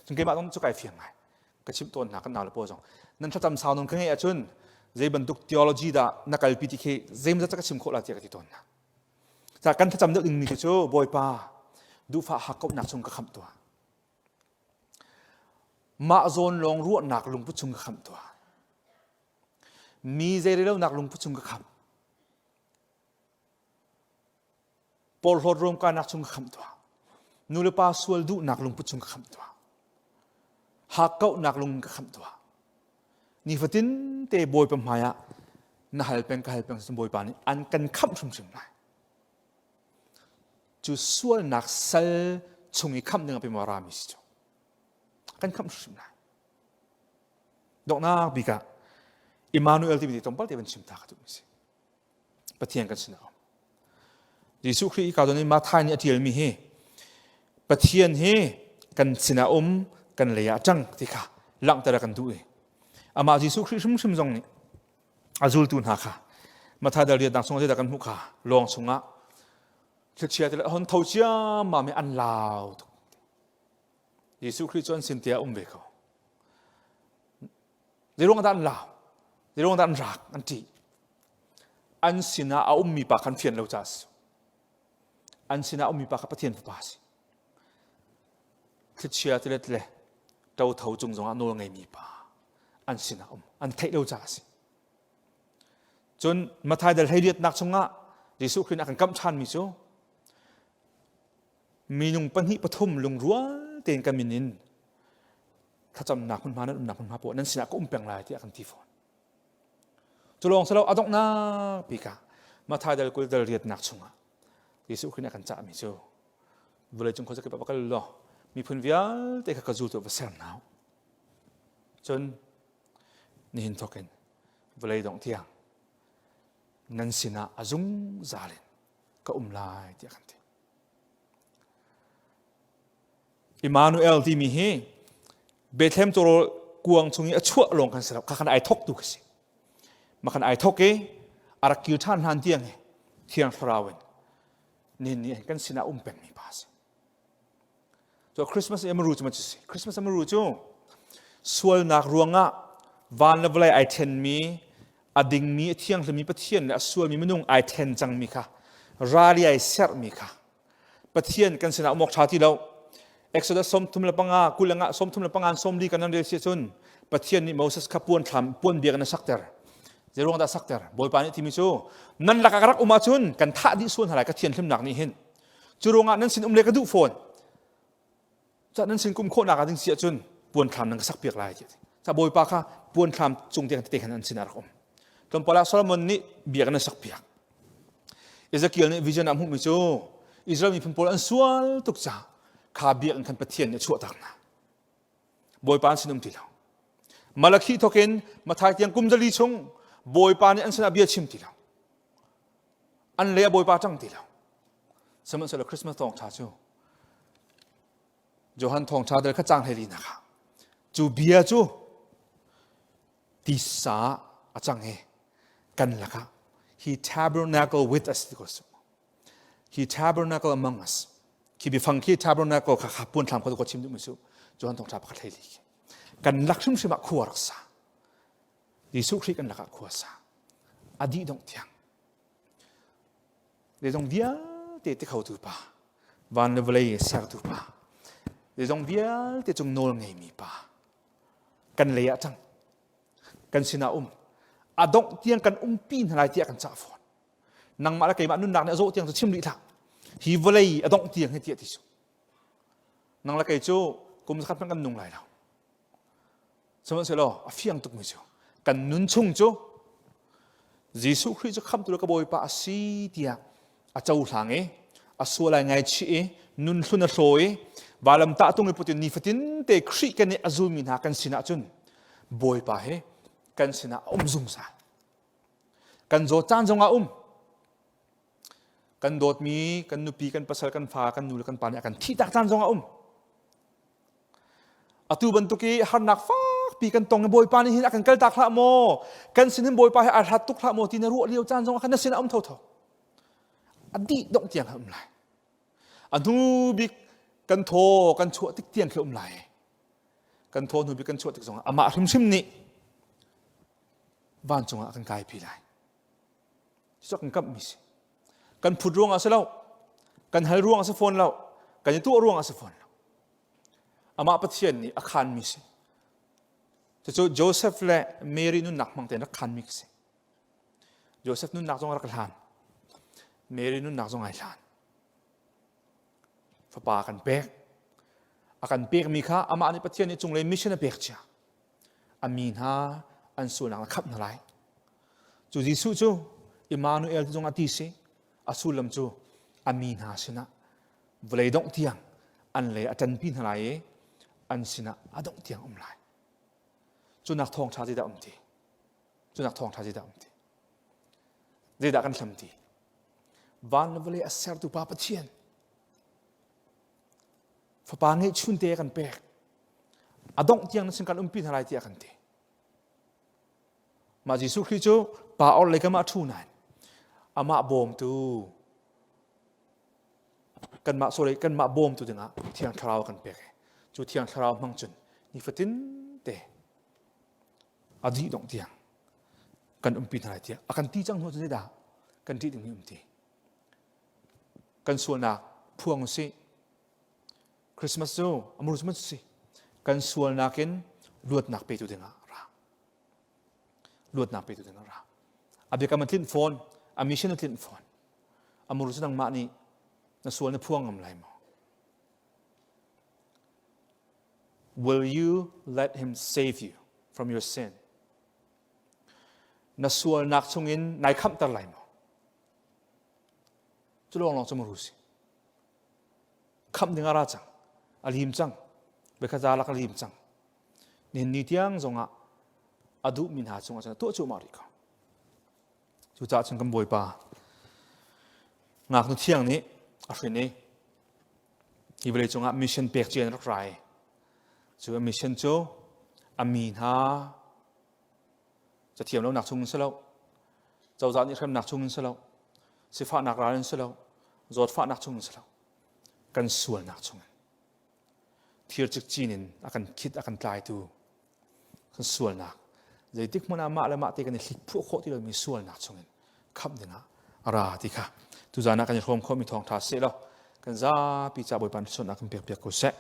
Cun keimah zong cu kai fiang ngai. Ka chimh tawn hna kan nau le pawl zong. Nan thlacam sau non ka ngeih ahcun zei bantuk theology dah na kalpi ti khi zeimawzat ka chim khawh la tiah ka ti tawn hna. Ca kan thlacam deuh dingmi cu Bawipa duhfah hakkauhnak chung ka khamh tuah. Mah zawn lawng ruahnak lungput chung ka khamh tuah. Mi zeirelonak lungput chung ka khamh. Porhlawt ruamkainak chung ka khamh tuah. Nulepa sual duhnak lungput chung ka khamh tuah. Hakkauhnak lung ka khamh tuah. Nifatin te Bawipa hmai ah na hal peng ka hal peng cun Bawipa nih an kan khamh hrimhrim lai. Cu sualnak sal chung i khamh ding ah pei rami si cu. Kan khamh hrimhrim lai. Donghnak bik ah Emmanuel timi tlawmpal te van chim ta ka duhmi si. Pathian kan sinah um. Jesuh Khrih ka zawn in Matthai nih a ṭialmi hi Pathian hi kan sinah um kan lei ah ṭang ti kha langhter a kan duh i amah Jesuh Khrih hrimhrim zong nih a zultu hna kha Matthai dal riatnak chung zeidah kan hmuh kha lawng chungah thlichia te le hon tho ciammam i an lau tuk. Jesuh Khrih cu an sin te ah um ve ko. Zeiruang dah an lau? Zeiruang dah an rak? An ṭih. An sinah a ummi pa khan fian lo caah a si. An sinah a ummi pa kha Pathian fapa a si. Thlichia tilet le ṭotho cung zongah nawl ngeimi pa an sinah um. An theih lo caah a si. Cun Matthai dal hleiriatnak chungah Jesuh Khrih nih a kan kamh ṭhanmi cu minung pahnih pathum lungrual tein kan min in thlacamnak hmunhma nan umnak hmunhma poah nan sinah ka um peng lai tiah kan ti fawn. Cu lawng silo a donghnak bik ah Matthai dal 20 dal riatnak chungah Jesuh Khrih nih a kan cahmi cu vawleicung khuazakip ah va kal law miphun vialte kha ka zultu va ser hna u. Cun nihin thawkin vawlei dongh tiang nan sinah a zungzal in ka um lai tiah kan ti. Immanuel timi hi Bethlehem tawrawl kuang chung i a chuah lawng kan si lo. Kha khan ai thok tu khi si. Ma khan ai thok i a rak kil ṭhan hlan tiang hi Thiang Thlarau in nin nih kan sinah um pengmi pa si. So Christmas i amaru cu ma si. Christmas amaru cu sualnak ruangah van le vawlei ai ṭhenmi a dingmi a thianghlimi Pathian le a sualmi minung ai ṭhen cangmi kha rali ai serhmi kha. Pathian kan sinah um awk ṭha ti lo. Exodus 35 kulanga 35 sawmli kan rel si cun Pathian nih Moses kha puan thlam puan biakinn a sakter. Zeiruang dah sakter? Bawipa nih timi cu nan lakah ka rak um ahcun kan thah dih sual hna lai ka thianhlimnak nih hin. Cu ruangah nan sin um le ka duh fawn. Ca nan sin kum khawhnak ah ding si ahcun puan thlam nan ka sak piak lai ti. Ca Bawipa kha puan thlam cung tiang tete khan an sin ah rak um. Tlawmpal ah Solomon nih biakinn a sak piak. Ezekiel nih vision ah hmuhmi cu Israel miphun pawl an sual tuk caah kha biakinn khan Pathian nih a chuahtak hna. Bawipa an sin um ti lo. Malakhi thawkin Mathai tiang kum zali chung Bawipa nih an sinah bia chim ti lo. An le a Bawipa ṭang ti lo. Sihmanhsehlaw Christmas thawngṭha cu Johan thawngṭha dal kha cang hlei nak ah cu bia cu tisa a cang i kan lakah he tabernacle with us ti ko su he tabernacle among us khi biafang khi tabernacle kha kha puan thlam kha ko chim duhmi su Johan thawngṭha pakhat hlei li kan lak hrimhrim ah khua rak sa Jesuh Khrih kan lakah khua sa a dih dongh tiang zeizong vialte ti khotu pa van le vawlei sertu pa zeizong vialte cung nawl ngeimi pa kan lei ah cang kan sinah um a dongh tiang kan umpi hna lai tiah kan cah fawn nangmah le keimah nunnak nih a zawh tiang cu chim rih hlah hi vawlei a dongh tiang hi tiah ti su nang le kei cu kum zakhat hmanh kan nung lai lo Sihmanhsehlaw a fiang tukmi cu kan nun chung cu Jesuh Khrih cu khamtu le ka Bawipa a si tiah a cohlang i a sual ai ngaichih i nun hlun a hlaw i valam tahtung i put in nifatin te Khrih kan i a zulmi hna kan sinah cun Bawipa he kan sinah a um zungzal. Kan zawt caan zongah um. Kan dawtmi kan nupi, kan pasal, kan fa, kan nu le kan pa nih a kan thihtak caan zongah um. Atu bantuk i harnak fakpi kan tong i Bawipa nih hin a kan kaltak hlah maw? Kan sin hin Bawipa hi ai hlat tuk hlah maw ti na ruah lio caan zongah khan na sinah um thotho. A dih dongh tiang um lai. A hnu bik kan thaw kan chuah tik tiang khi um lai. Kan thaw hnu bik kan chuah tik zongah amah hrimhrim nih vancung ah kan kaipi lai. Cucu kan kamhmi si. Kan phut ruangah si lo. Kan hal ruangah si fawn lo. Kan i tuah ruangah si fawn lo. Amah Pathian nih a khanmi si. Cucu Joseph le Mary nunnak hmang tein rak khanmi si. Joseph nunnak zong rak hlan. Mary nunnak zong ai hlan. Fapa kan pek. A kan pekmi kha amah nih Pathian nih cunglei mission a pek cia. A mi hna an sualnak a khamh hna lai. Cu Jesuh cu Emmanuel ti zong a ti si. A sullam cu a mi hna sinah vawlei dongh tiang an lei a ṭanpi hna lai i an sinah a dongh tiang um lai. Cunak thawngṭha zeidah um ti? Cunak thawngṭha zeidah um ti? Zeidah kan hlam ti? Van le vawlei a sertu Pa Pathian fapa ngeihchun te kan pek. A dongh tiang na sin kan umpi hna lai tiah kan ti. Mah Jesuh Khrih cu pa or lei kam ah ṭhu nain amah bawmtu kanmah sorry kanmah bawmtu dingah Thiang Thlarau kan pek i cu Thiang Thlarau hmang cun nifatin te a dih dongh tiang kan umpi hna lai tiah a kan ti cang hnu cun zeidah kan ṭih dingmi um ti kan sualnak phuang usih Christmas cu amur cu si kan sualnak in luatnak petu dingah ra luatnak petu dingah ra a biakam a tlinh fawn a mission a tlinh fawn amur cu nangmah nih na sual na phuang ngam lai maw Will you let him save you from your sin? Na sualnak chungin nai khamhter lai maw? Cu lawnglawng cu muru si. Khamh ding a ra cang. A lim cang. Bekhaza lak a lim cang. Nihin ni tiang zongah a duhmi hna cungah cun tuah cuahmah rih ko. Cucaah cun kan Bawipa ngaknu thiang nih a hrin i hi vawlei cungah mission pek cia in rak ra i cu a mission cu a mi hna cathiam lonak chung in si lo cozah nih hremnak chung in si lo sifahnak ral in si lo zawtfahnak chung in si lo kan sualnak chung in thir cikcin in a kan khit a kan tlaitu kan sualnak zeitik hmanh ah mah le mah te kan i hlikphuah khawh ti lomi sualnak chungin khamh dingah a ra ti kha tuzan ah kan i hrawm khawhmi thawngṭha seh law. Kan zapi ca Bawipa nih suannak kan pek piak ko seh.